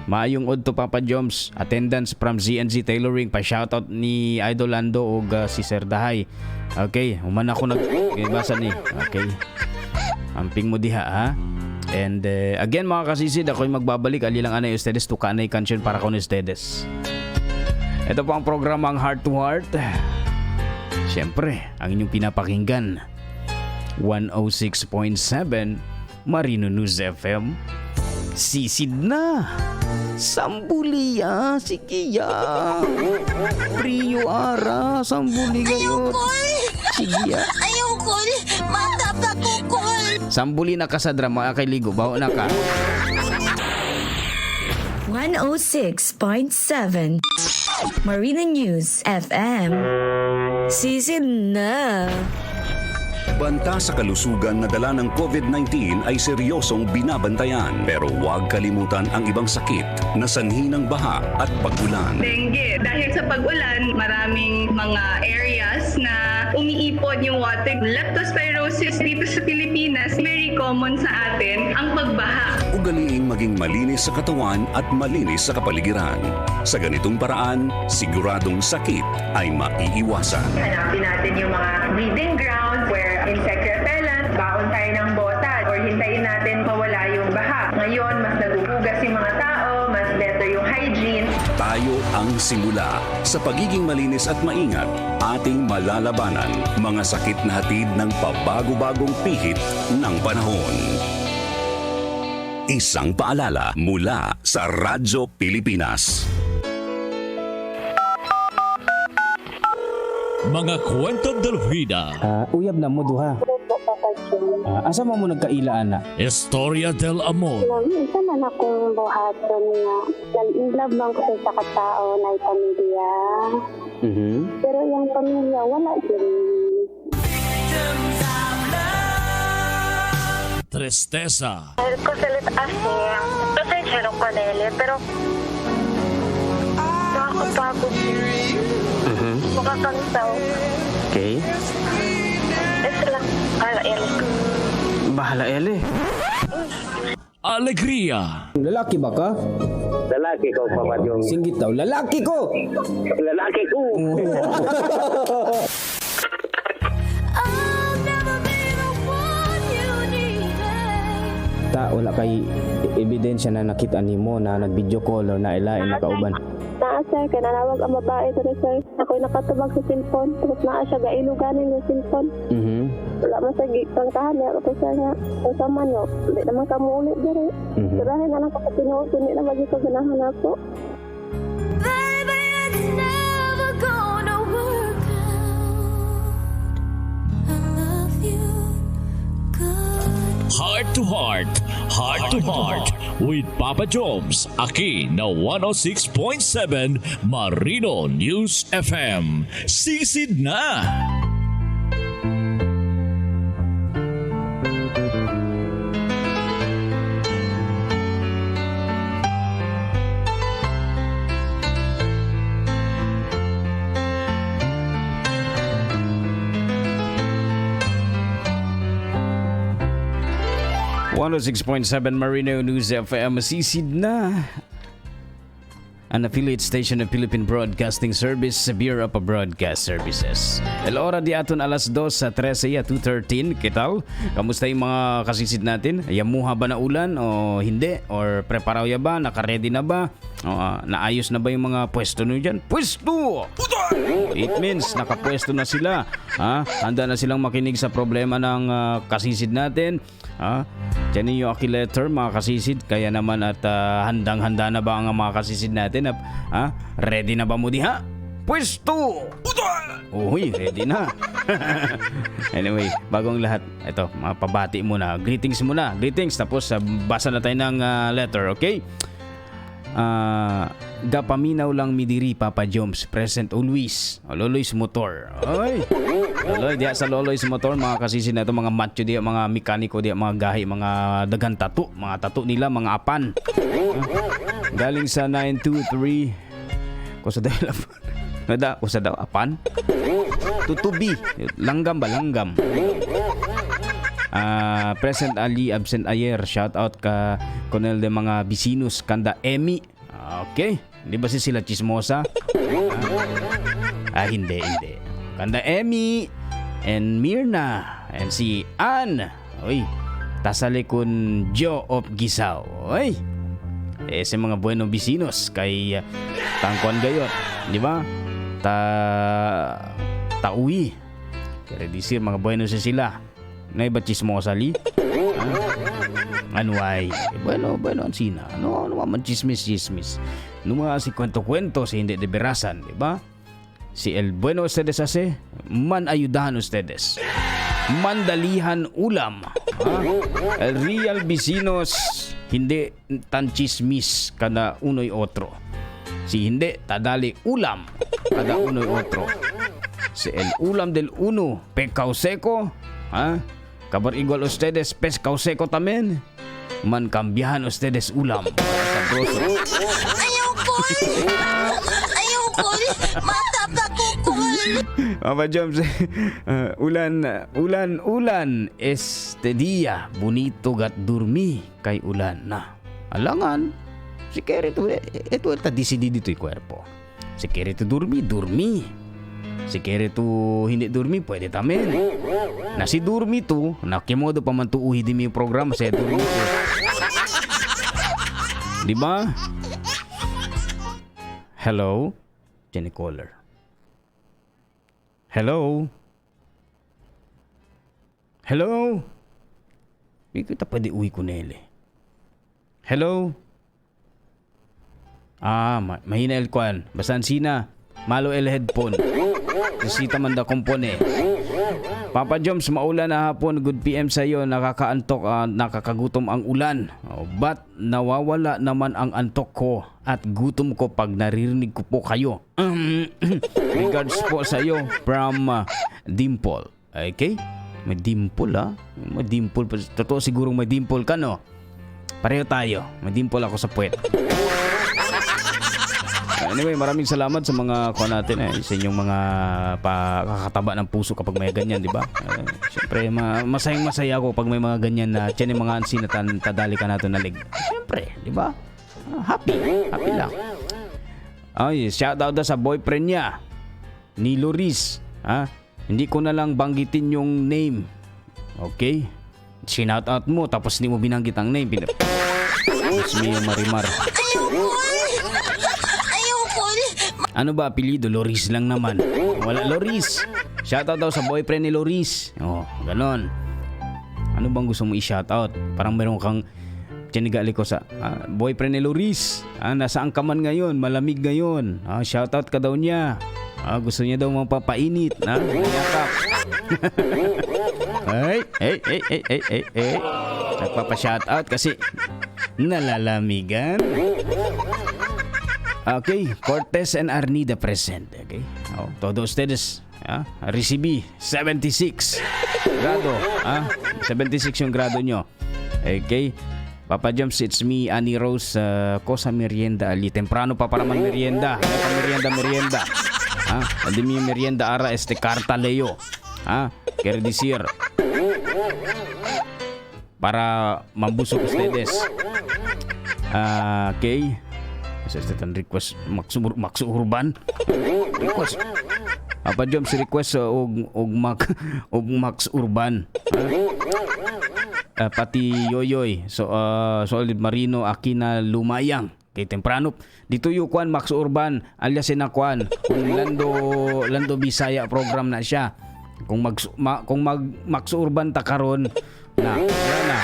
Maayong udto Papa Joms, attendance from ZNZ Tailoring, pa shoutout ni Idol Lando og si Sir Dahay. Okay, human ako nagbasa ni. Okay. Amping mo diha ha. And again mga kasisid, ako'y magbabalik ali lang anay ustedes tukanay kansyon para con ustedes. Ito po ang programa ang Heart to Heart. Siyempre, ang inyong pinapakinggan 106.7 Marino News FM. Sisid na. Sambulia, sige ya. Prio ara, sambuli kayo. Sige ya. Ayoko, matapakukul. Sambuli na ka sa drama, kay ligo, bawo na ka. 106.7. Marina News FM. Sisid na. Banta sa kalusugan na dala ng COVID-19 ay seryosong binabantayan. Pero huwag kalimutan ang ibang sakit na sanhi ng baha at pag-ulan. Dengue. Dahil sa pag-ulan, maraming mga areas na umiipon yung water. Leptospirosis dito sa Pilipinas, very common sa atin ang pagbaha. Ugaliing maging malinis sa katawan at malinis sa kapaligiran. Sa ganitong paraan, siguradong sakit ay maiiwasan. Hanapin natin yung mga breeding grounds where insect repellent, baon tayo ng bota or hintayin natin mawala yung baha. Ngayon, mas naguhugas yung mga tao, mas better yung hygiene. Tayo ang simula. Sa pagiging malinis at maingat, ating malalabanan mga sakit na hatid ng pabago-bagong pihit ng panahon. Isang paalala mula sa Radyo Pilipinas. Mga kwento del vida. Uyab na mo duha. Asa mo mo nagkaila ana? Historia del amor. Isa man akong buhaton nga in love man ko sa isa ka tao na pamilya. Pero yung pamilya wala din. Tristeza. Ko así, pasensya con él, pero nakakapagod. Makakantaw. Okay. Ito lang, para él. Bahala ele. Alegria. Lalaki ba ka? Lalaki ko, Papa Jones. Singgit daw, lalaki ko! Lalaki ko! I'll never be the one you needed. Ta wala kay ebidensya na nakita nimo na nag-video call or na ilain nakauban. Naa sir, kay nanawag ang babae diri sir. Ako'y nakatubag sa cellphone, tapos naa siya gailo ganin yung cellphone. Wala man sa gikangkahan niya ko sir nga. Kung sa man yo, di naman ka muuli diri. Sirahin na lang ko sa tinuod, kundi na ba ko ganahan ako. Baby, it's never gonna work out. I love you. Good. Heart to Heart, Heart to Heart with Papa Jones, Aki na 106.7 Marino News FM. Sisid na! 106.7 Marino News FM. Sisid na. An affiliate station of Philippine Broadcasting Service sa Bureau of Broadcast Services. El hora di aton alas 2 sa 13 ya 2:13. ¿Qué tal? Kamusta yung mga kasisid natin? Yamuha ba na ulan o hindi? Or preparaw ya ba? Naka-ready na ba? O, naayos na ba yung mga pwesto nyo dyan? Pwesto! It means nakapwesto na sila. Ha? Handa na silang makinig sa problema ng kasisid natin. Ha? Diyan yung aki letter mga kasisid. Kaya naman at handang-handa na ba ang mga kasisid natin? Ha? Ready na ba mo diha? Pwesto! Uy, ready na. Anyway, bagong lahat, ito, mapabati muna. Greetings muna. Greetings. Tapos basa na tayo ng letter, okay? Gapaminaw lang midiri Papa Joms, present always. Loloy's Motor. Oy. Loloy diya sa Loloy's Motor, mga kasisi na ito, mga macho diya, mga mekaniko diya, mga gahi, mga dagan tato, mga tato nila, mga apan. Galing sa 923 kusa daw apan. Nada, kusa daw apan. Tutubi, langgam ba langgam. Present Ali, absent ayer. Shout out ka Conel de mga bisinos kanda Emmy. Okay. Hindi ba si sila chismosa? Hindi, hindi. Kanda Emmy and Mirna and si Ann. Uy, tasali kun Joe of Gisaw. Uy. Eh, si mga bueno bisinos kay tangkuan gayot, di ba? Ta tauwi. Kaya disir mga bueno si sila. Na iba chismosa li? Ano ay? Eh, bueno, bueno ang sina. Ano, ano man chismis chismis. No mga si kwento-kwento si hindi de berasan, di ba? Si el bueno ustedes hace, man ayudahan ustedes. Mandalihan ulam. Ha? El real vecinos hindi tan chismis kada uno'y otro. Si hindi, tadali ulam. Kada uno y otro. Si el ulam del uno, pecao seco, ha? Kabar igual ustedes, pescao seco también. Man kambihan ustedes ulam. Sabroso. Ayoko! Ayoko! Matapakukul! Papa Joms, ulan, ulan, ulan, este dia, bonito gat dormi kay ulan na. Alangan, si quiere tu, ito ta decidi dito yung cuerpo. Si quiere tu dormi, dormi. Si quiere tu hindi dormi, pwede tamen. Na si dormi tu, na kimodo pa man tuuhi di mi yung programa sa dormi tu. Di ba? Hello? Jenny caller. Hello? Hello? Hindi kita pwede uwi ko nele. Hello? Ah, mahina el kwan. Basan sina. Malo el headphone. Sita man da kompone. Papa Joms, maulan na hapon. Good PM sa iyo. Nakakaantok, nakakagutom ang ulan. Oh, but nawawala naman ang antok ko at gutom ko pag naririnig ko po kayo. Regards po sa iyo from Dimple. Okay? May dimple ah. May dimple. Totoo siguro may dimple ka, no? Pareho tayo. May dimple ako sa puwet. Anyway, maraming salamat sa mga kuha natin sa inyong mga pakakataba ng puso kapag may ganyan, di ba? Siyempre, masayang masaya ako pag may mga ganyan na tiyan yung mga ansi na tadali ka natin nalig. Siyempre, di ba? Happy. Happy lang. Ay, shout out daw sa boyfriend niya, ni Loris. Ha? Hindi ko na lang banggitin yung name. Okay? Shinout out mo tapos hindi mo binanggit ang name. Diyos mio, Marimar. Ano ba apelyido? Loris lang naman. Wala, Loris. Shoutout daw sa boyfriend ni Loris. Oh, ganon. Ano bang gusto mo i-shoutout? Parang meron kang tinigali ko sa boyfriend ni Loris. Nasaan ka man ngayon? Malamig ngayon. Shoutout ka daw niya. Gusto niya daw mapapainit. Yakap. Ay, ay, ay, ay, ay, ay, ay. Nagpapa-shoutout kasi nalalamigan. Okay, Cortez and Arnida present. Okay. Oh, todo ustedes, recibi 76 grado, 76 yung grado nyo. Okay. Papa Joms, it's me, Annie Rose, ko sa merienda ali. Temprano pa para man merienda. Ano pa merienda, merienda. Andi mi merienda ara este carta leo. Quiere decir para mambusog ustedes. Okay. Kasi este tan request Max Urban. Request. Papa Joms request og Max Urban. Pati Yoyoy. So Solid Marino Aquina Lumayang. Kay temprano dito yung kwan Max Urban alias sinakwan kung Lando Bisaya program na siya. Kung mag Max Urban ta karon na wala na.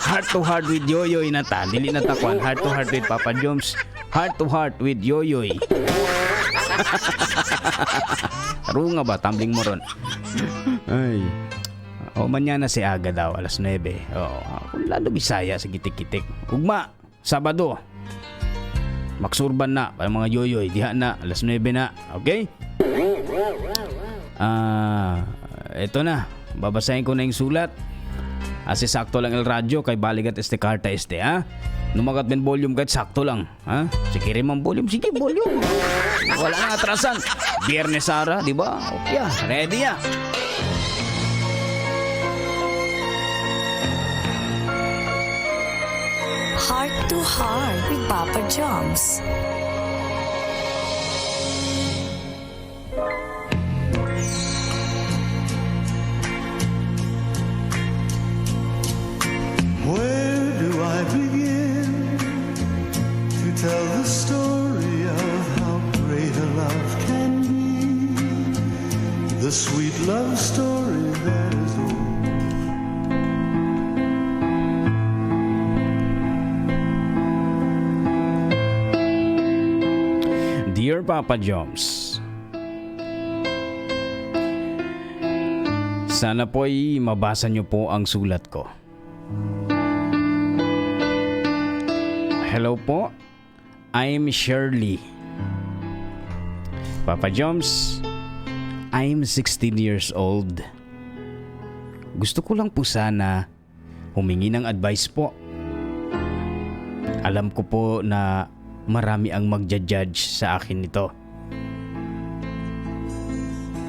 Heart to heart with Yoyoy na ta. Dili na ta kwan. Heart to heart with Papa Joms. Heart to heart with Yoyoy. Tarunga ba? Tumbling mo ron. Ay. O, manyana si Aga daw, alas 9. Oo. Lalo Bisaya sa gitik-gitik. Ugma, Sabado. Maksurban na para mga Yoyoy. Diha na, alas 9 na. Okay? Ito na. Babasahin ko na yung sulat. Asi sakto lang el radyo kay baligat este karta este, ha? Numagat ben volume kahit sakto lang, ha? Sige rin man volume, sige volume. Wala nang atrasan. Biyernes ara, di ba? Okay, ready ya. Heart to Heart with Papa Joms. Where do I begin to tell the story of how great a love can be? The sweet love story that is old. Dear Papa Joms, sana po'y mabasa niyo po ang sulat ko. Hello po. I'm Shirley. Papa Joms, I'm 16 years old. Gusto ko lang po sana humingi ng advice po. Alam ko po na marami ang magja-judge sa akin nito.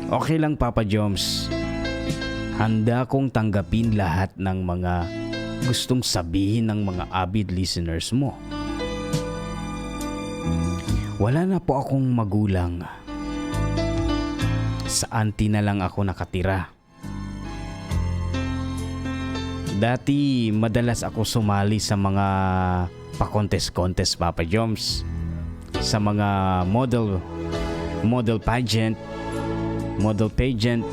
Okay lang, Papa Joms. Handa kong tanggapin lahat ng mga gustong sabihin ng mga avid listeners mo. Wala na po akong magulang. Sa auntie na lang ako nakatira. Dati madalas ako sumali sa mga pa-contest-contest, Papa Joms. Sa mga model model pageant, model pageant,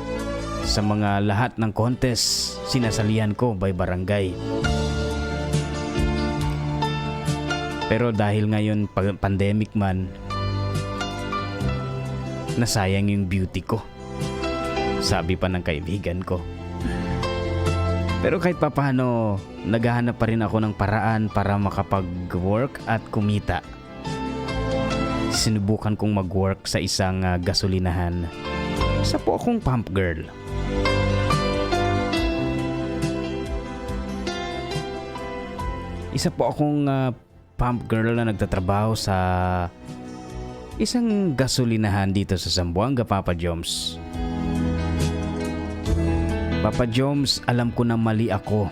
sa mga lahat ng contest sinasalihan ko by barangay. Pero dahil ngayon pandemic man, nasayang yung beauty ko. Sabi pa ng kaibigan ko. Pero kahit papaano, naghahanap pa rin ako ng paraan para makapag-work at kumita. Sinubukan kong mag-work sa isang gasolinahan. Isa po akong pump girl. Isa po akong pump girl na nagtatrabaho sa isang gasolinahan dito sa Zamboanga, Papa Joms. Papa Joms, alam ko na mali ako.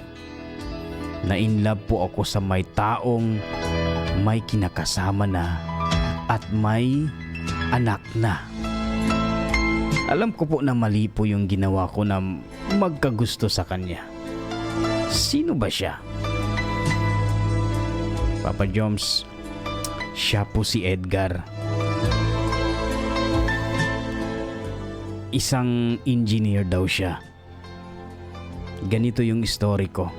Na in love po ako sa may taong may kinakasama na at may anak na. Alam ko po na mali po yung ginawa ko na magkagusto sa kanya. Sino ba siya? Papa Joms, siya po si Edgar. Isang engineer daw siya. Ganito yung story ko.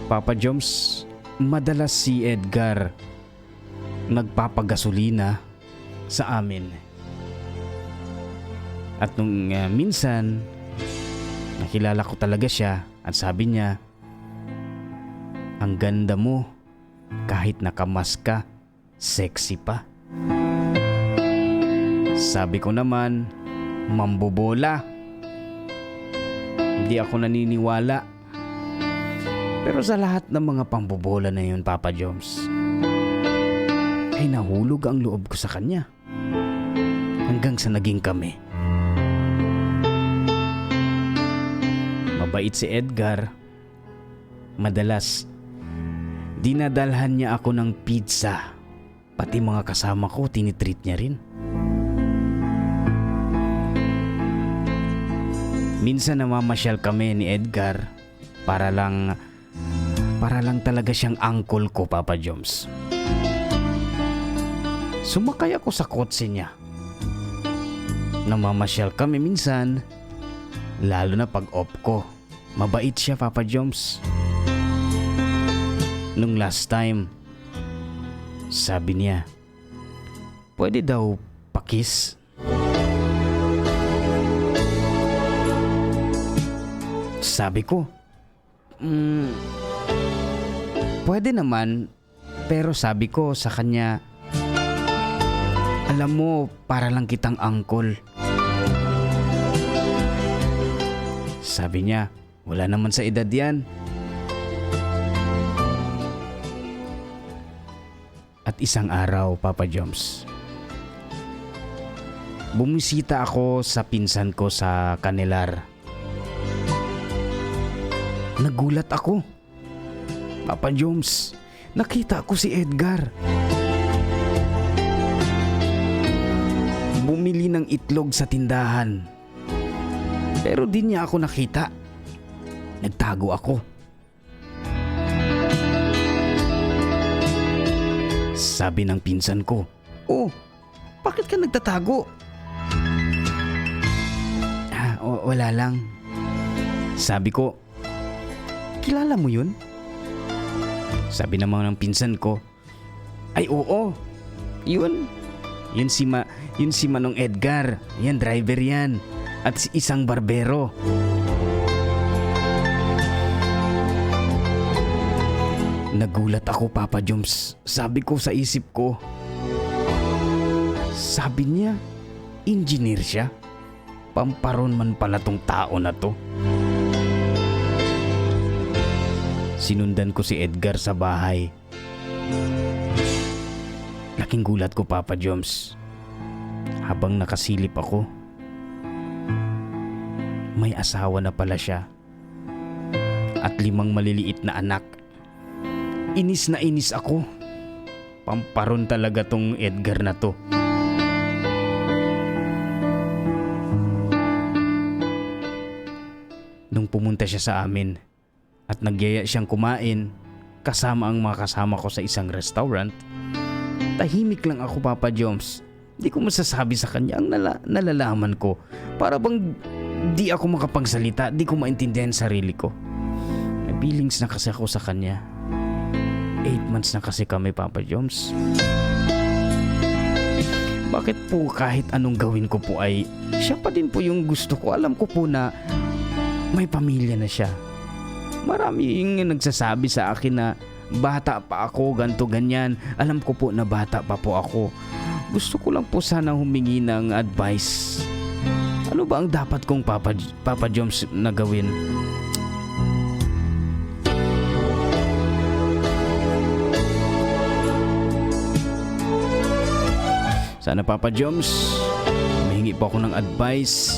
Papa Joms, madalas si Edgar nagpapagasolina sa amin. At nung minsan, nakilala ko talaga siya at sabi niya, "Ang ganda mo, kahit nakamask ka, sexy pa." Sabi ko naman, "Mambobola. Hindi ako naniniwala." Pero sa lahat ng mga pambobola na yun, Papa Joms, ay nahulog ang loob ko sa kanya. Hanggang sa naging kami. Mabait si Edgar. Madalas, dinadalhan niya ako ng pizza. Pati mga kasama ko, tinitreat niya rin. Minsan namamasyal kami ni Edgar para lang talaga siyang uncle ko, Papa Joms. Sumakay ako sa kotse niya. Namamasyal kami minsan, lalo na pag off ko. Mabait siya, Papa Joms. Nung last time, sabi niya, pwede daw pakis. Sabi ko, pwede naman, pero sabi ko sa kanya, "Alam mo, para lang kitang uncle." Sabi niya, "Wala naman sa edad yan." At isang araw, Papa Joms, bumisita ako sa pinsan ko sa Canelar. Nagulat ako. Papa Joms, nakita ko si Edgar. Bumili ng itlog sa tindahan. Pero di niya ako nakita. Nagtago ako. Sabi ng pinsan ko, "Oh, bakit ka nagtatago?" "Ah, wala lang." Sabi ko, "Kilala mo yun?" Sabi naman ng pinsan ko, "Ay oo, yun. Yun si Manong Edgar. Yan, driver yan. At isang barbero." Nagulat ako, Papa Joms. Sabi ko sa isip ko, sabi niya, engineer siya. Pamparon man pala tong tao na to. Sinundan ko si Edgar sa bahay. Laking gulat ko, Papa Joms. Habang nakasilip ako, may asawa na pala siya. At 5 maliliit na anak. Inis na inis ako. Pamparon talaga tong Edgar na to. Nung pumunta siya sa amin at nagyaya siyang kumain kasama ang mga kasama ko sa isang restaurant, tahimik lang ako, Papa Joms. Di ko masasabi sa kanya ang nalalaman ko. Para bang di ako makapagsalita, di ko maintindihan sarili ko. May feelings na kasi ako sa kanya. 8 months na kasi kami, Papa Joms. Bakit po kahit anong gawin ko po ay siya pa din po yung gusto ko? Alam ko po na may pamilya na siya. Maraming nagsasabi sa akin na bata pa ako, ganto ganyan. Alam ko po na bata pa po ako. Gusto ko lang po sana humingi ng advice. Ano ba ang dapat kong Papa Joms na gawin? Sana, Papa Joms, humihingi po ako ng advice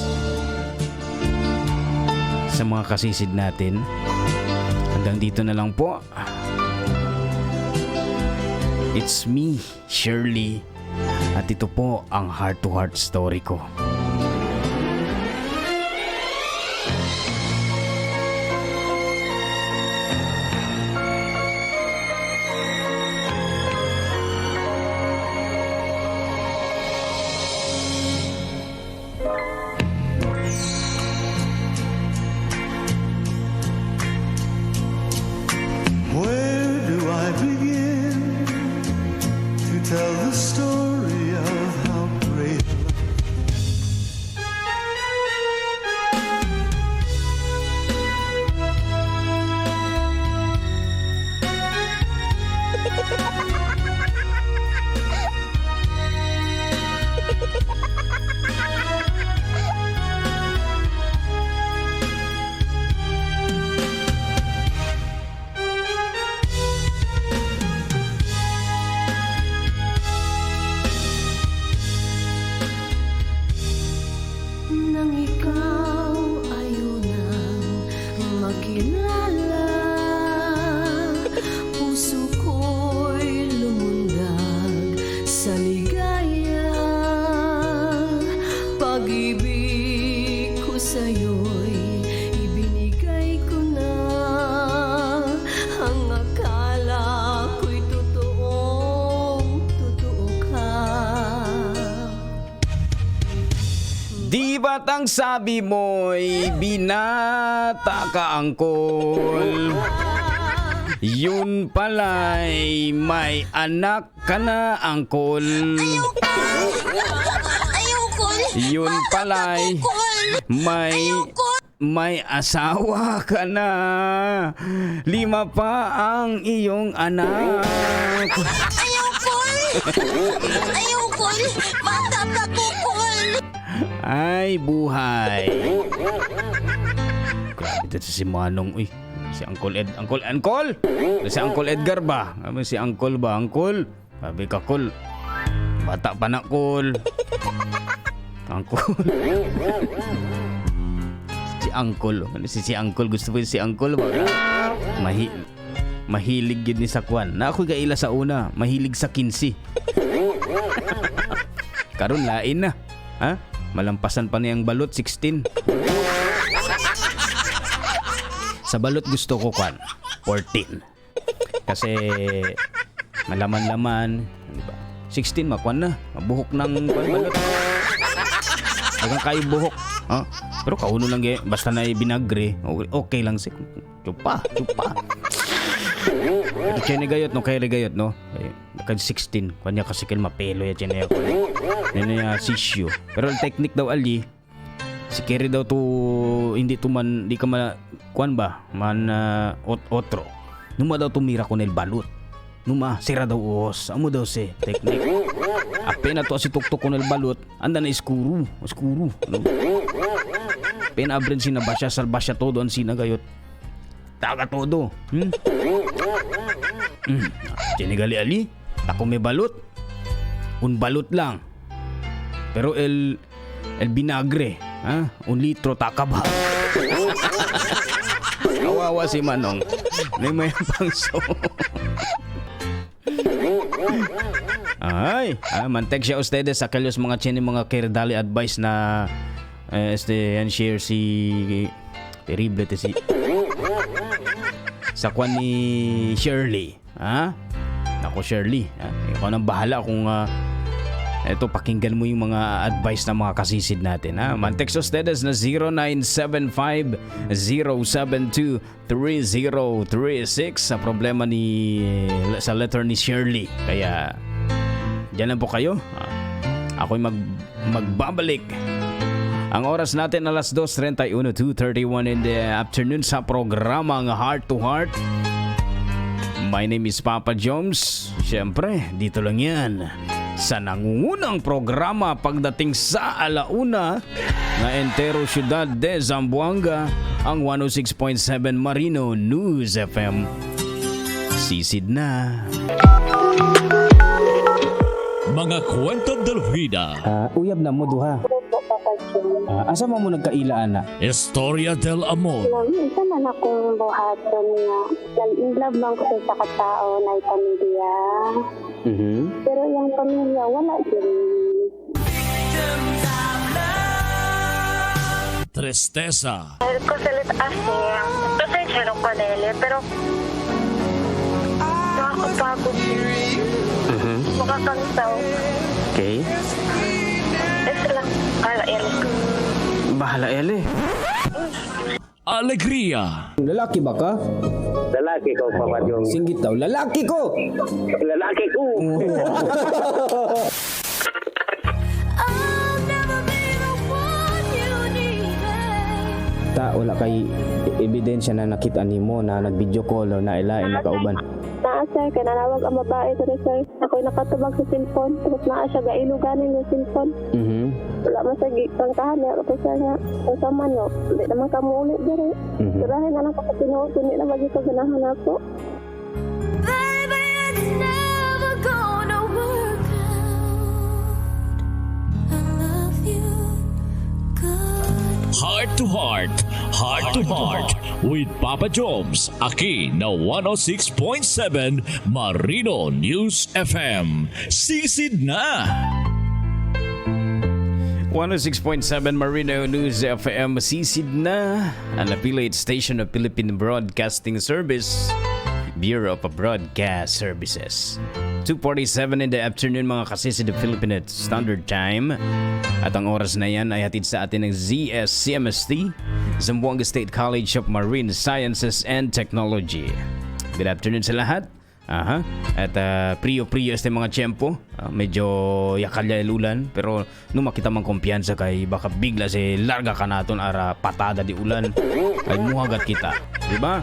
sa mga kasisid natin. Hanggang dito na lang po. It's me, Shirley. At ito po ang heart to heart story ko. Where do I begin to tell the story of how great love? Nang ikaw ay unang makilala, puso ko'y lumundag sa ligaya. Pag-ibig ko sa'yo'y ibinigay ko na. Ang akala ko'y totoong totoo ka. Di ba't ang sabi mo'y binata ka, angkol? Yun pala'y may anak ka na, angkol. Ayoko. Yun pala'y may asawa ka na. 5 pa ang iyong anak. Ayoko. Ayoko. Bata pa ko, Kol. Ay, buhay. Grabe dito si Manong. Uy, si Uncle Ed. Uncle, Uncle! Si Uncle Edgar ba? Sabi, si Uncle ba? Uncle? Sabi ka, Kol. Bata pa na, Kol. Uncle. Si Uncle. Ano si Uncle? Gusto ko si Uncle ba? Mahilig yun ni sa kwan. Na ako'y kaila sa una. Mahilig sa 15. Karon lain na. Ha? Malampasan pa niyang balot, 16. Sa balot gusto ko kwan, 14. Kasi malaman-laman, di ba? 16 makwan na, mabuhok ng kwan balot. Hanggang kayo buhok. Ha? Pero kauno lang eh, basta na binagre, okay lang si. Chupa, chupa. Pero chene gayot no, kay gayot no. Ay, naka 16, kanya kasi kel mapelo ya chene ako. Nene ya sisyo. Pero ang technique daw ali, si Kerry daw to hindi to man di ka ma kuan ba man otro. Numa daw tumira con el balot. Numa, sira daw os. Amo daw si technique. Apena to si tuktok con el balot, anda na iskuro. Iskuro. No? Pena abren sina basya, salbasya todo ang sina gayot. Taga todo. Tinigali ali. Tako may balot. Un balot lang. Pero el vinagre, ha? 1 litro taka ba? Kawawa si Manong. May pangso. Ay, mantek siya ustedes sa kalyos mga chini mga kirdali advice na este yan share si terrible te si sa kwan ni Shirley. Ha? Nako Shirley, ha? Ikaw nang bahala kung eto pakinggan mo yung mga advice ng mga kasisid natin, ha. Man-text ustedes na 0975-072-3036 sa problema ni sa letter ni Shirley. Kaya diyan lang po kayo. Ako'y magbabalik. Ang oras natin alas 2:31, 2:31 in the afternoon sa programang Heart to Heart. My name is Papa Jones. Siyempre, dito lang yan sa nangungunang programa pagdating sa alauna na entero Ciudad de Zamboanga, ang 106.7 Marino News FM. Sisid na. Mga kwento del vida. Uyab na mo duha. Asa mo mo nagkaila ana? Historia del amor. Isa man akong buhaton nga in love man ko sa katao na pamilya. Pero yung pamilya wala din. Tristeza. Kusulit asi, pasensya na ko nele, pero nakakapagod. Makakantaw. Okay. Isa lang, para el. Bahala ele. Alegria. Lalaki ba ka? Lalaki ko, Papa Jones. Singgit daw, lalaki ko! Lalaki ko! Ta wala kay ebidensya na nakita nimo na nag-video call or na ilain nakauban. Naa sir, kay nanawag ang babae diri sir. Ako'y nakatubag sa cellphone, tapos naa siya gailo ganin yung cellphone. Wala man sa giprangkahan niya ko sir nga. Unsa man no, di naman ka muuli diri. Sirahin na lang ko sa tinuod, kundi na ko ganahan ako. Baby, it's never gonna work out. I love you good. Heart to Heart, Heart to Heart with Papa Jones, Aki na 106.7 Marino News FM. Sisid na! 106.7 Marino News FM, sisid na, an affiliate station of Philippine Broadcasting Service, Bureau of Broadcast Services. 2:47 in the afternoon mga kasisid of Philippine Standard Time. At ang oras na yan ay hatid sa atin ng ZSCMST, Zamboanga State College of Marine Sciences and Technology. Good afternoon sa lahat. Aha. At priyo-priyo este mga tiyempo. Medyo yakalya el ulan pero no makita man kumpiyansa kay baka bigla si larga ka naton ara patada di ulan ay muhagat kita. Di ba?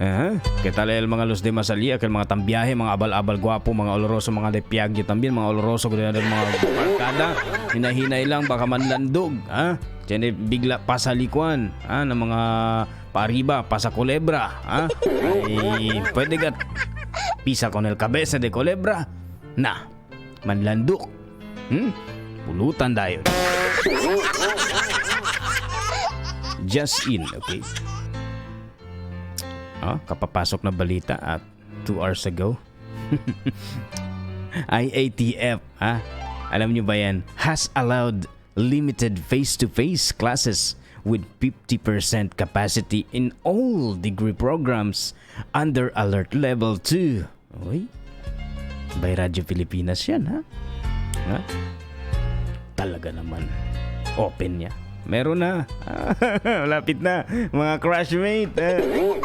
Aha. Kita el mga los demás alia kay mga tambiyahe, mga abal-abal gwapo, mga oloroso, mga depiagyo tambien, mga oloroso kundi mga barkada. Hinahinay lang baka manlandog, ha? Tiyan bigla pasalikuan, ha, ng mga pariba, pasa culebra, ha? Ay, pwede gat pisa con el cabeza de culebra. Na, manlandok. Pulutan dayon. Just in, okay? Kapapasok na balita at 2 hours ago. IATF, ha? Alam nyo ba yan? Has allowed limited face-to-face classes with 50% capacity in all degree programs under alert level 2. Uy. By Radyo Pilipinas yan, ha? Ha? Talaga naman. Open niya. Meron na. Malapit na. Mga crushmate.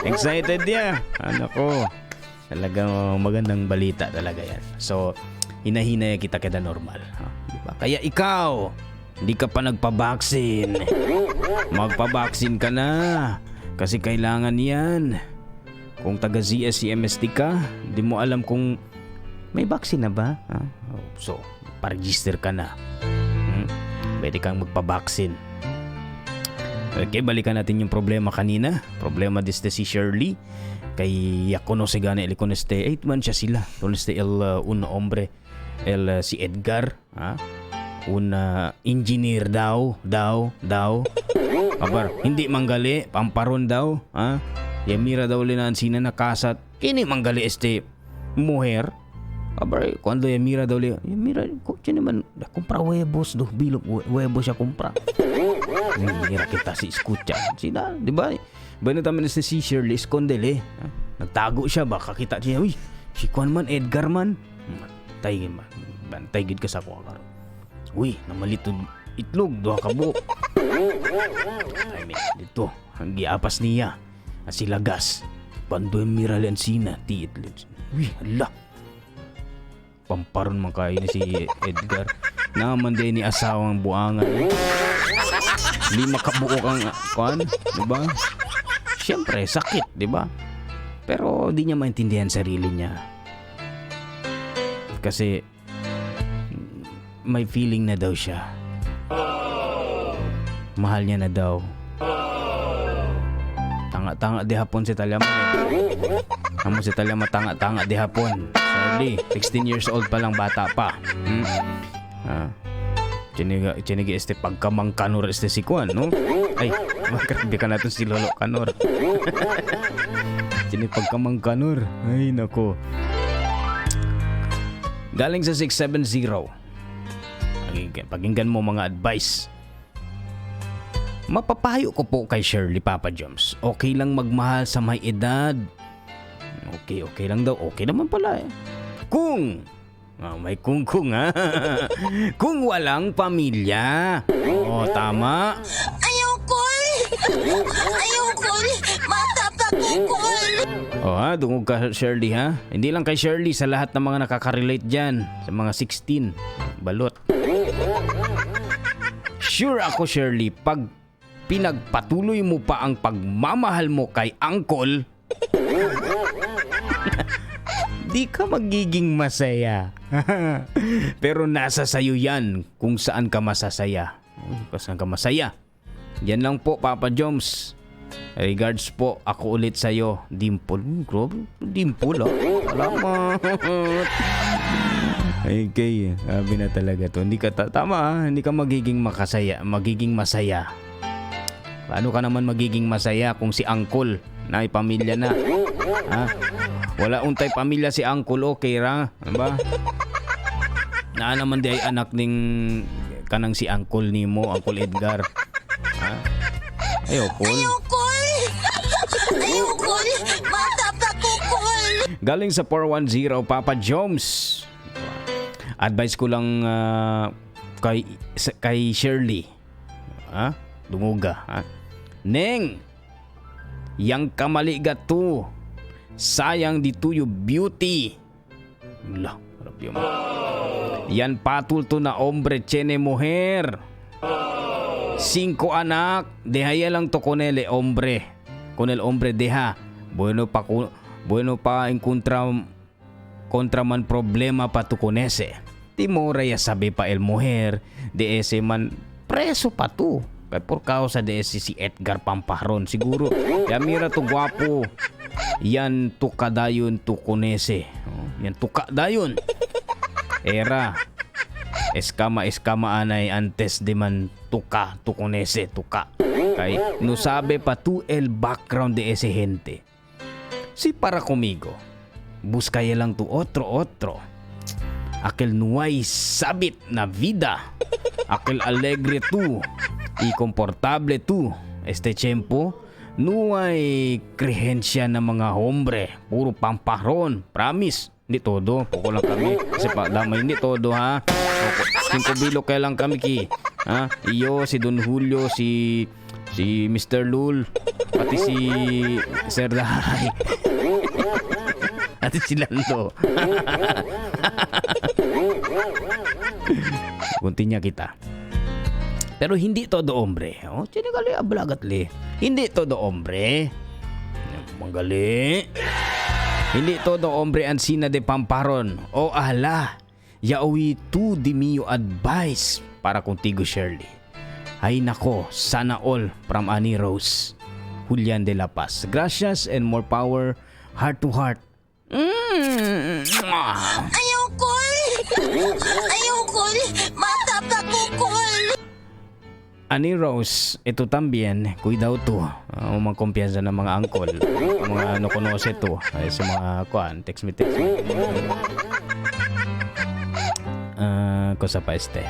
Excited niya. Ano ko. Talagang magandang balita talaga yan. So, hinahinay kita kada normal. Ha? Diba? Kaya ikaw, hindi ka pa nagpa-vaccine. Magpa-vaccine ka na. Kasi kailangan yan. Kung taga ZSCMST ka, di mo alam kung may vaccine na ba? Ha? So, pa-register ka na. Pwede kang magpa-vaccine. Okay, balikan natin yung problema kanina. Problema diste si Shirley. Kay ya conoce gani el con este 8 man siya sila. Con este el un hombre, el si Edgar, ha? Un engineer daw, daw, daw. Kabar, hindi manggali, pamparon daw, ha? Yamira daw linan sina nakasat. Kini manggali este mujer. Kabar, cuando yamira daw li, yamira, ko man, kumpra huevos do, bilog huevos siya kumpra. Mira kita si escucha. Sina, di ba? Bueno también este si Shirley escondele. Nagtago siya ba kakita siya, uy, si Juan man, Edgar man. Tay man, bantay gid ka sa kuha karon. Uy, namalit itlog duha ka buok. Ay, may, dito, ang giapas niya. Si Lagas. Pandoy mira sina, ti itlog. Uy, hala. Pamparon man kayo ni si Edgar. Naman din ni asawang buangan. Eh. 5 ka buok ang kuan, di ba? Siyempre, sakit, di ba? Pero di niya maintindihan sarili niya. Kasi may feeling na daw siya. Mahal niya na daw. Tanga-tanga di hapon si Talyama. Eh. Amo si Talyama tanga-tanga di hapon. Sorry, 16 years old pa lang, bata pa. Chinigi este pagkamang kanor este si Kuan, no? Ay, maggrabe ka natin si Lolo Kanor. Chini pagkamang kanor. Ay, nako. Galing sa 670. Pakinggan mo mga advice. Mapapayo ko po kay Shirley, Papa Joms. Okay lang magmahal sa may edad. Okay, okay lang daw. Okay naman pala eh. Kung may kung-kung ha. Kung walang pamilya. Oo, tama. Ayoko. Ayoko. Matapakukol. Oh ha, dungog ka Shirley ha. Hindi lang kay Shirley, sa lahat ng mga nakaka-relate dyan. Sa mga 16. Balot. Sure ako Shirley, pag pinagpatuloy mo pa ang pagmamahal mo kay Uncle, di ka magiging masaya. Pero nasa sayo yan kung saan ka masasaya. Kung saan ka masaya. Yan lang po, Papa Joms. Regards po, ako ulit sa'yo. Dimple. Grabe, dimple ah. Salamat. Ay, kay, sabi na talaga to. Hindi ka, tama ah, hindi ka magiging makasaya, magiging masaya. Paano ka naman magiging masaya kung si Uncle na ay pamilya na? Ha? Wala untay pamilya si Uncle, okay ra? Ano ba? Naa naman di ay anak ning kanang si Uncle nimo, Uncle Edgar. Ha? Ay, Uncle. Ayoko. Ayoko. Matapakukol. Galing sa 410, Papa Joms. Advice ko lang kay Shirley. Ha? Dunguga, ha? Neng, yang kamali gato. Sayang dito yung beauty. La, harap yun. Yan patul to na hombre chene mujer. 5 anak, deha ya lang to con el hombre. Con el hombre deja. Bueno pa encontra kontra man problema pa to con ese. Timora ya sabi pa el mujer de ese man preso pa to. Kaya por causa de ese si Edgar Pamparon siguro. Ya mira to guwapo. Yan tuka dayon to con ese. Oh, yan tuka dayon. Era. Eskama eskama anay antes de man tuka tu con ese tuka. Kay no sabe pa tu el background de ese gente. Si para conmigo. Busca ya lang tu otro otro. Aquel no hay sabit na vida. Aquel alegre tu y comportable tu. Este tiempo no hay creencia na mga hombre. Puro pamparon. Promise. Hindi todo. Poko lang kami. Kasi pa, damay, hindi todo ha. Poko, 5 bilo kaya lang kami ki. Ha? Iyo, si Don Julio, si Mr. Lul, pati si Sir Dahay. At si Lando. Kunti niya kita. Pero hindi todo hombre. Oh, sinigali ablagat li. Hindi todo hombre. Manggali. Hindi todo hombre ansina de pamparon. O ala, yawi tu di mio advice para contigo, Shirley. Ay nako, sana all from Annie Rose. Julian de la Paz. Gracias and more power, heart to heart. Ayoko! Ayoko! Bata pa ko! Annie Rose, ito también, cuidado to. Mga kumpiyansa ng mga angkol. Mga no conoce to. Ay, sa mga kuan, text me, text me. Cosa pa este.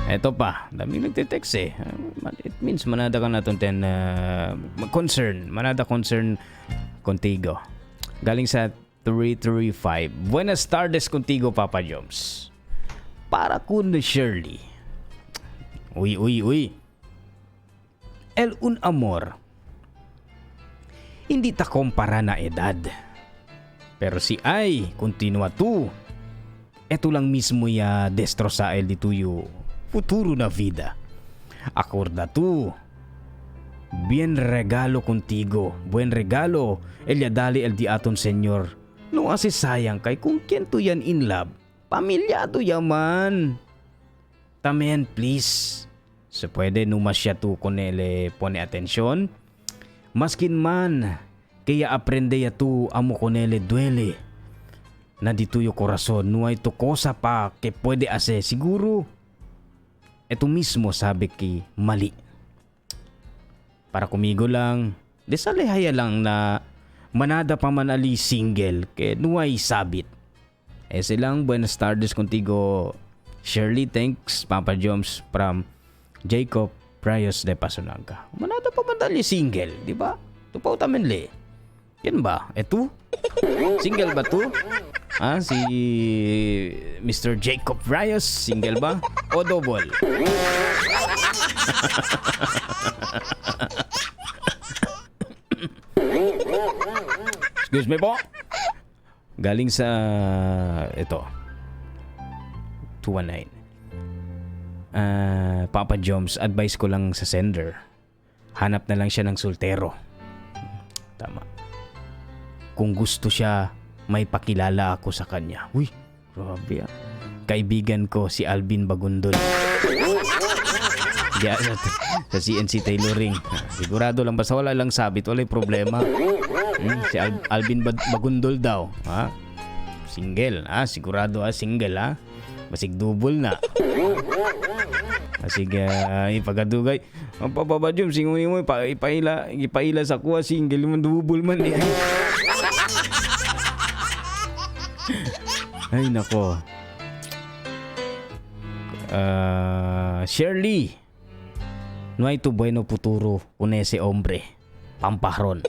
Ito pa, dami nagte-text eh. It means manada ka natin ten concern, manada concern contigo. Galing sa 335. Buenas tardes contigo, Papa Joms. Para kun Shirley. Uy, uy, uy. El un amor. Hindi ta kompara na edad. Pero si ay, continua tu. Ito lang mismo ya destrosa el di tuyo futuro na vida. Acorda tu. Bien regalo contigo. Buen regalo. El yadali el di aton Señor. No asi sayang kay kung kento yan in love. Pamilyado yaman. Tamen please. So pwede numa siya tu konele pone atensyon. Maskin man, kaya aprende ya tu amo konele duele. Na dito yo corazon, no hay tu cosa pa que puede hacer. Siguro, eto mismo sabi ki mali. Para kumigo lang, de salehaya lang na manada pa man ali single, ke nuay sabit. Ese lang, buenas tardes contigo, Shirley. Thanks, Papa Joms, from Jacob Prayos de Pasunaga. Manada pa man dali single, di ba? Tupaw tamen le. Yan ba? Eto? Single ba to? Ah, si Mr. Jacob Reyes, single ba? O double? Excuse me po. Galing sa ito. 219. Papa Joms, advice ko lang sa sender. Hanap na lang siya ng soltero. Tama. Kung gusto siya, may pakilala ako sa kanya. Uy, grabe ah. Kaibigan ko si Alvin Bagundol. Diya sa CNC Tailoring. Sigurado lang, basta wala lang sabit, wala problema. Si Alvin Bagundol daw. Ha? Single. Ha? Sigurado ha? Single ha? Basig double na. Basig ipagadugay. Ang pababa dyan, singunin mo, ipaila sa kuha, single man, double man. Eh. Ay, nako. Shirley, no hay tu bueno futuro con ese hombre. Pamparon.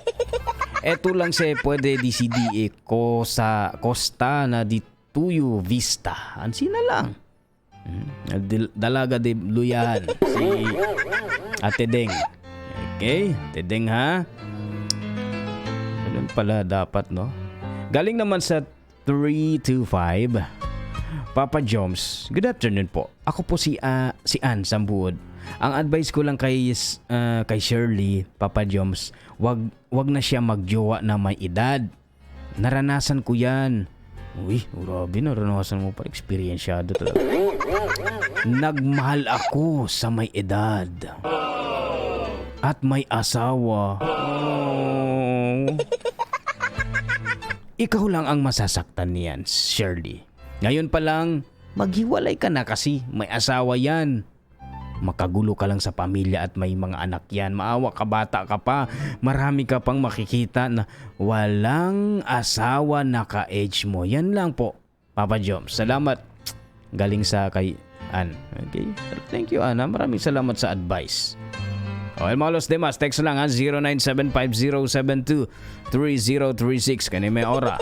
Eto lang se puede decidir cosa, costa na di tuyo vista. Ansina lang. Dalaga de Luyan. Si Ate Deng. Okay, Ate Deng ha. Ganun pala dapat, no? Galing naman sa 325. Papa Joms, good afternoon po. Ako po si Ann Sambuod. Ang advice ko lang kay Shirley, Papa Joms, wag na siya magjowa na may edad. Naranasan ko yan. Uy, grabe, naranasan mo pa. Eksperyensyado talaga. Nagmahal ako sa may edad. At may asawa. Oh. Ikaw lang ang masasaktan niyan, Shirley. Ngayon pa lang, maghiwalay ka na kasi may asawa yan. Makagulo ka lang sa pamilya at may mga anak yan. Maawa ka, bata ka pa. Marami ka pang makikita na walang asawa na ka-age mo. Yan lang po, Papa Joms. Salamat. Galing sa kay Ann. Okay. Thank you, Anna. Maraming salamat sa advice. Okay, mga los demás, text lang ha, 0975-072-3036. Kani may ora.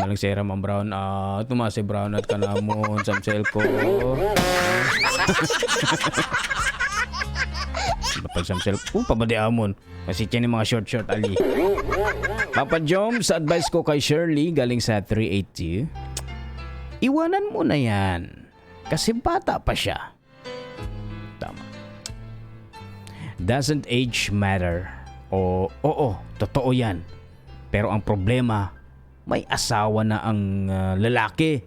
Malang si Ramang Brown out. Tumasi Brown out ka na mo. Samsel ko. Pag samsel ko, pabadi amon. Kasi tiyan yung mga short-short ali. Papa Joms, advice ko kay Shirley galing sa 382. Iwanan mo na yan. Kasi bata pa siya. Tama. Doesn't age matter? O, oo, totoo yan. Pero ang problema, may asawa na ang lalaki.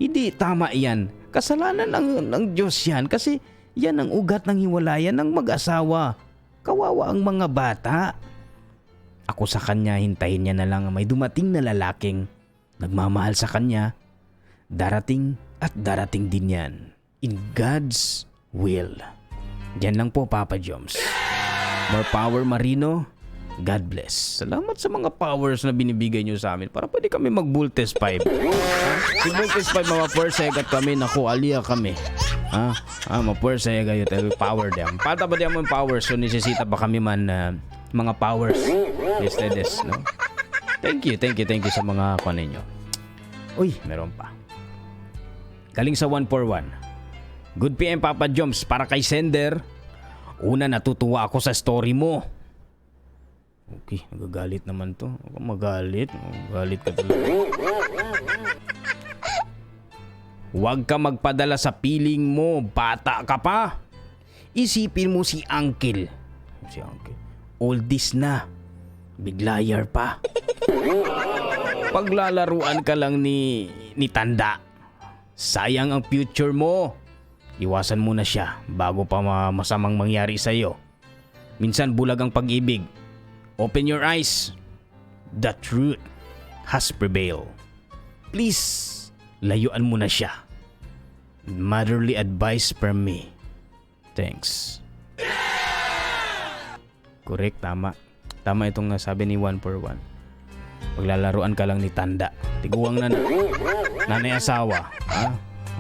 Hindi tama yan. Kasalanan ng Diyos yan kasi yan ang ugat ng hiwalayan ng mag-asawa. Kawawa ang mga bata. Ako sa kanya, hintayin niya na lang may dumating na lalaking nagmamahal sa kanya. Darating at darating din yan. In God's will. Yan lang po, Papa Joms. More power, Marino. God bless. Salamat sa mga powers na binibigay nyo sa amin para pwede kami mag-Voltes 5. Ha? Si Voltes 5, mapapuwersa at kami. Naku, aliya kami. Ha? Ah, mapuwersa kayo. Power them. Pata ba diyan mo yung powers? So, nesesita pa kami man mga powers. Ustedes, no? Thank you, thank you, thank you sa mga kwan ninyo. Uy, meron pa. Galing sa 141. Good PM, Papa Joms, para kay sender. Una, natutuwa ako sa story mo. Okay, nagagalit naman to. Ako magalit. Magalit ka talaga. Huwag ka magpadala sa piling mo. Bata ka pa. Isipin mo si Uncle. Si Uncle. Oldies na. Biglayar pa. Paglalaruan ka lang ni Tanda. Sayang ang future mo. Iwasan mo na siya bago pa masamang mangyari sa iyo. Minsan bulag ang pag-ibig. Open your eyes. The truth has prevailed. Please, layuan mo na siya. Motherly advice from me. Thanks. Correct, tama. Tama itong sabi ni 141. Paglalaruan ka lang ni Tanda. Tiguang na nanay asawa. Ha?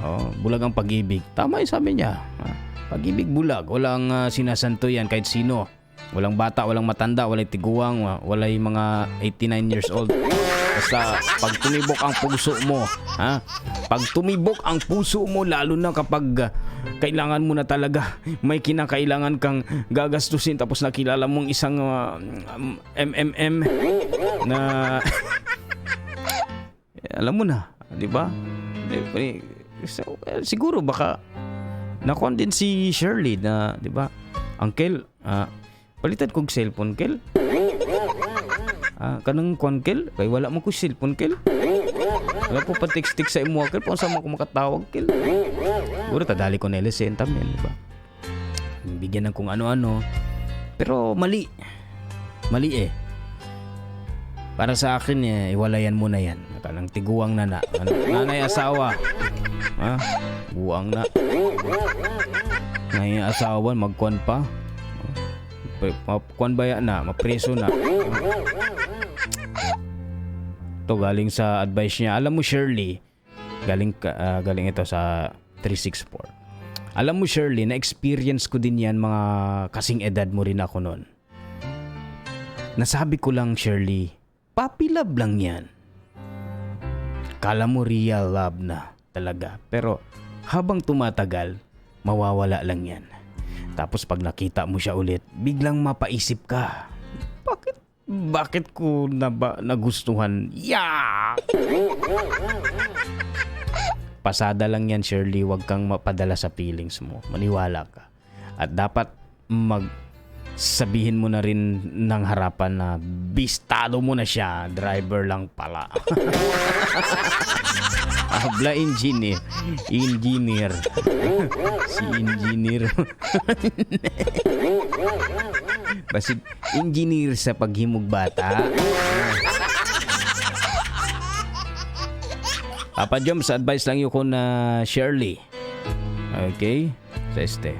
Oh, bulag ang pag-ibig. Tama yung sabi niya. Ha? Pag-ibig bulag. Walang sinasanto yan kahit sino. Walang bata, walang matanda, walay tiguang, walay mga 89 years old. Basta pag tumibok ang puso mo, ha? Pag tumibok ang puso mo, lalo na kapag kailangan mo na talaga, may kinakailangan kang gagastusin tapos nakilala mong isang MMM na alam mo na, di ba? So, siguro baka nakuha din si Shirley na, di ba? Uncle, palitan kog cellphone, Kel. Kanang kuan, Kel, kay wala mo ko cellphone, Kel. Wala po pa-text-text sa imo, Kel, pa unsa man ko makatawag, Kel. Siguro tadali ko nila si entamen, di ba? Bigyan ng kung ano-ano. Pero mali. Mali eh. Para sa akin, eh, iwalayan mo na yan. Kanang tiguang na na. Nanay asawa. Ha? Buang na. Nanay asawa, magkuan pa. Kuan ba yan na? Mapreso na. Ito galing sa advice niya. Alam mo, Shirley, galing ito sa 364. Alam mo, Shirley, na-experience ko din yan, mga kasing edad mo rin ako noon. Nasabi ko lang, Shirley, puppy love lang yan. Kala mo real love na talaga. Pero habang tumatagal, mawawala lang yan. Tapos pag nakita mo siya ulit, biglang mapaisip ka. Bakit ko na ba nagustuhan? Yeah! Pasada lang yan, Shirley. Huwag kang mapadala sa feelings mo. Maniwala ka. At dapat sabihin mo na rin ng harapan na bistado mo na siya. Driver lang pala. Habla engineer. Engineer. Si engineer. Basi engineer sa paghimog bata. Papa Joms, advice lang yun ko na Shirley. Okay? Sa este.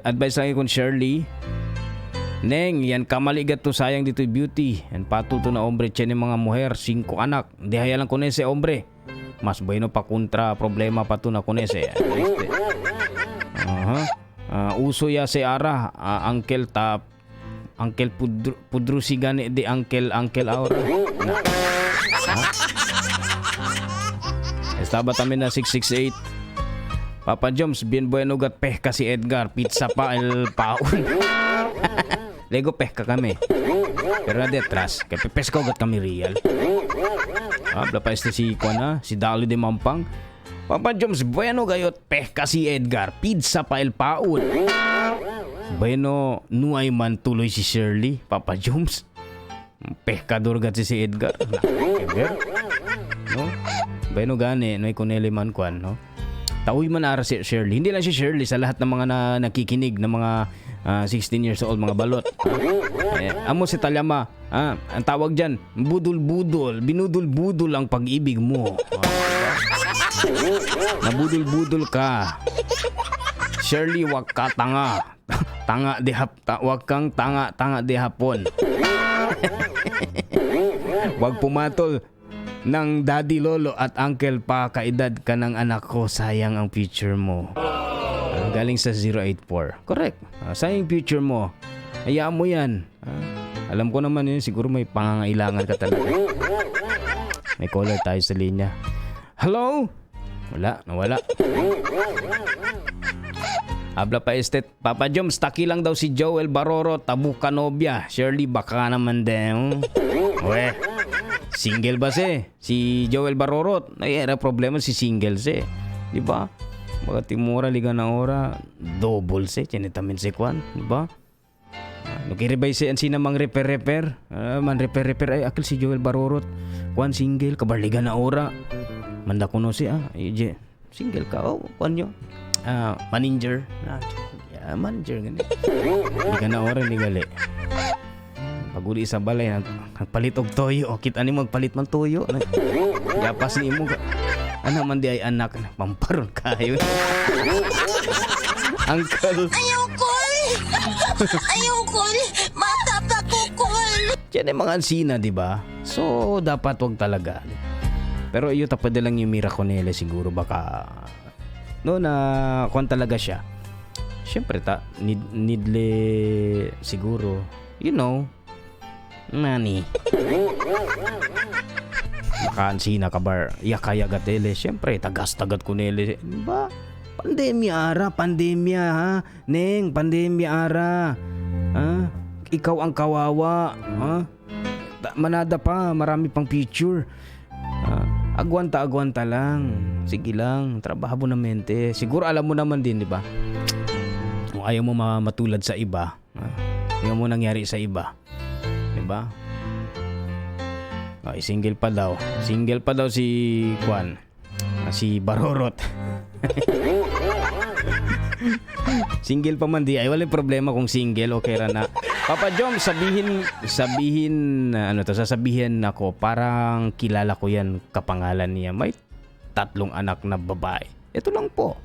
Advice lang yun ko Shirley. Neng, yan kamaligat to, sayang dito beauty. Yan patol to na hombre, tiyan mga muher, 5 anak. Di haya lang kunese hombre. Mas bueno pa kontra problema pa to na kunese. Este. Aha. Uso ya si ara, uncle tap uncle pudru si gani di uncle aura. Na. Ha? Estaba también na 668. Papa Joms, bien bueno gat peh kasi Edgar, pizza pa el paon. Lego peh ka kami. Pero na detrás, kay pepesko gat kami real. Bla pa este si Kwan, ha? Si Dali de Mampang. Papa Joms, bueno gayot peh kasi Edgar, pizza pa el paon. Bueno, nuay man tuloy si Shirley, Papa Jones. Pekador gat si Edgar. Ever? No? Bueno gani, no kuneli man kwan, no? Tauy man ara si Shirley. Hindi lang si Shirley, sa lahat ng mga nakikinig ng mga 16 years old, mga balot. Eh, amo si Talyama, ang tawag dyan, budol-budol, binudol-budol ang pag-ibig mo. Nabudol-budol ka. Shirley, wag ka tanga. Tanga di hap, wag kang tanga, tanga di hapon. Wag pumatol ng daddy, lolo at uncle pa, kaedad ka ng anak ko, sayang ang future mo. Galing sa 084. Correct. Sayang future mo. Hayaan mo yan. Alam ko naman yun, siguro may pangangailangan ka talaga. May caller tayo sa linya. Hello? Wala, nawala. Habla pa estet. Papa Joms, taki lang daw si Joel Baroro, Tabuca Nobia. Shirley, baka naman din. We, single ba si? Si Joel Baroro. Ay, era problema si single si. Di ba? Baka timura, liga na ora, double si. Chinitamin si Kwan. Di ba? Nukiribay si ang sinamang repair-repair. Man repair-repair. Ay, akil si Joel Barorot. Kwan single, kabarliga na ora. Manda kuno si, ay, single ka. Oh, kwan nyo. Manager. Yeah, manager gani. Hindi ka na ora ni gali. Pag-uli sa balay, nagpalit og toyo. O, kita ni magpalit man toyo. Yapas ni mo. Anak man di ay anak. Pamparon kayo. Uncle. Ayoko. Ayoko. Matapakukol. Yan ay mga ansina, di ba? So, dapat wag talaga. Pero iyo tapad lang yung Mira Conele siguro baka no na kwan talaga siya. Siyempre ta needle siguro, you know, money. Baka ansina ka bar yakaya gatele. Siyempre tagas-tagat kunele. Di ba? Pandemya ara, pandemya ha. Neng, pandemya ara. Ha? Ikaw ang kawawa, ha? Manada pa, marami pang picture. Agwanta-agwanta lang. Sige lang, trabaho mo na mente. Siguro alam mo naman din, di ba? Kung ayaw mo matulad sa iba, ayaw mo nangyari sa iba, di ba? Ay, single pa daw. Single pa daw si Kwan. Si Barorot. Single pa man di ay wala problema kung single, okay ra na. Papa Jom, sabihin ano to, sasabihin ako parang kilala ko yan, kapangalan niya. May 3 anak na babae. Ito lang po.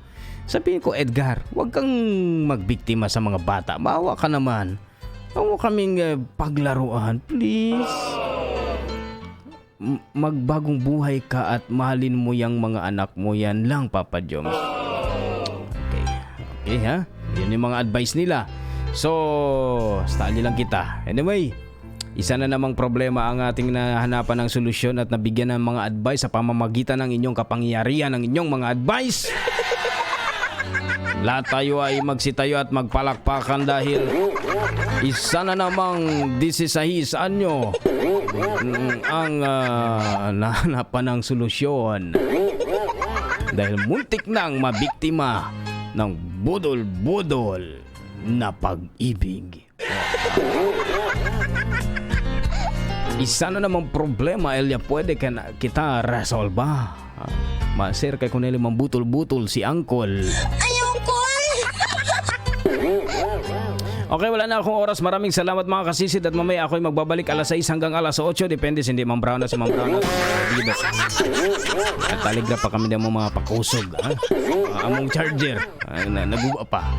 Sabihin ko, Edgar, wag kang magbiktima sa mga bata. Maawa ka naman. Huwag mo kaming paglaruan, please. Magbagong buhay ka at mahalin mo yang mga anak mo. Yan lang, Papa Joms. Okay. Okay, ha? Yun yung mga advice nila. So, style lang kita. Anyway, isa na namang problema ang ating nahanapan ng solusyon at nabigyan ng mga advice sa pamamagitan ng inyong kapangyarihan, ng inyong mga advice. Lahat tayo ay magsitayo at magpalakpakan dahil isa na namang 16 anyo ang nahanapan ng solusyon. Dahil muntik nang mabiktima ng budol-budol na pag-ibig. Isa na namang problema, Elia, pwede ka na, kita resolba. Maser kay kuneli mambutol-butol si Uncle. Ayoko! Okay, wala na akong oras. Maraming salamat mga kasisid at mamaya ako'y magbabalik alas 6 hanggang alas 8. Depende hindi Ma'am Brown na si Ma'am Brown. At taligra pa kami ng mga pakusog. Ha? Among charger. Naguba pa.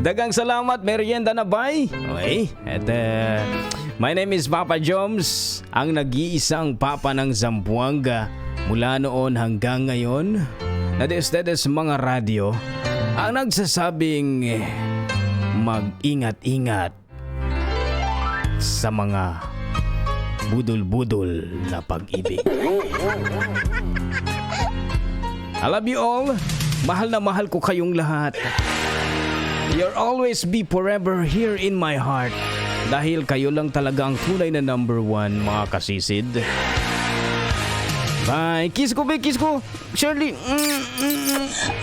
Dagang salamat. Merienda na bye. Okay. At my name is Papa Joms, ang nag-iisang papa ng Zamboanga mula noon hanggang ngayon. Na de ustedes mga radyo ang nagsasabing mag-ingat-ingat sa mga budol-budol na pag-ibig. I love you all. Mahal na mahal ko kayong lahat. You'll always be forever here in my heart. Dahil kayo lang talaga ang tunay na number one, mga kasisid. Bye. Kiss ko, babe. Kiss ko. Shirley.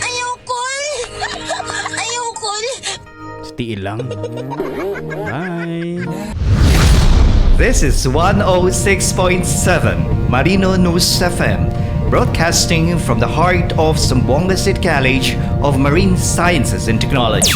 Ayoko. Ayoko. Tiil lang. Bye. This is 106.7 Marino News FM, broadcasting from the heart of Zamboanga City College of Marine Sciences and Technology.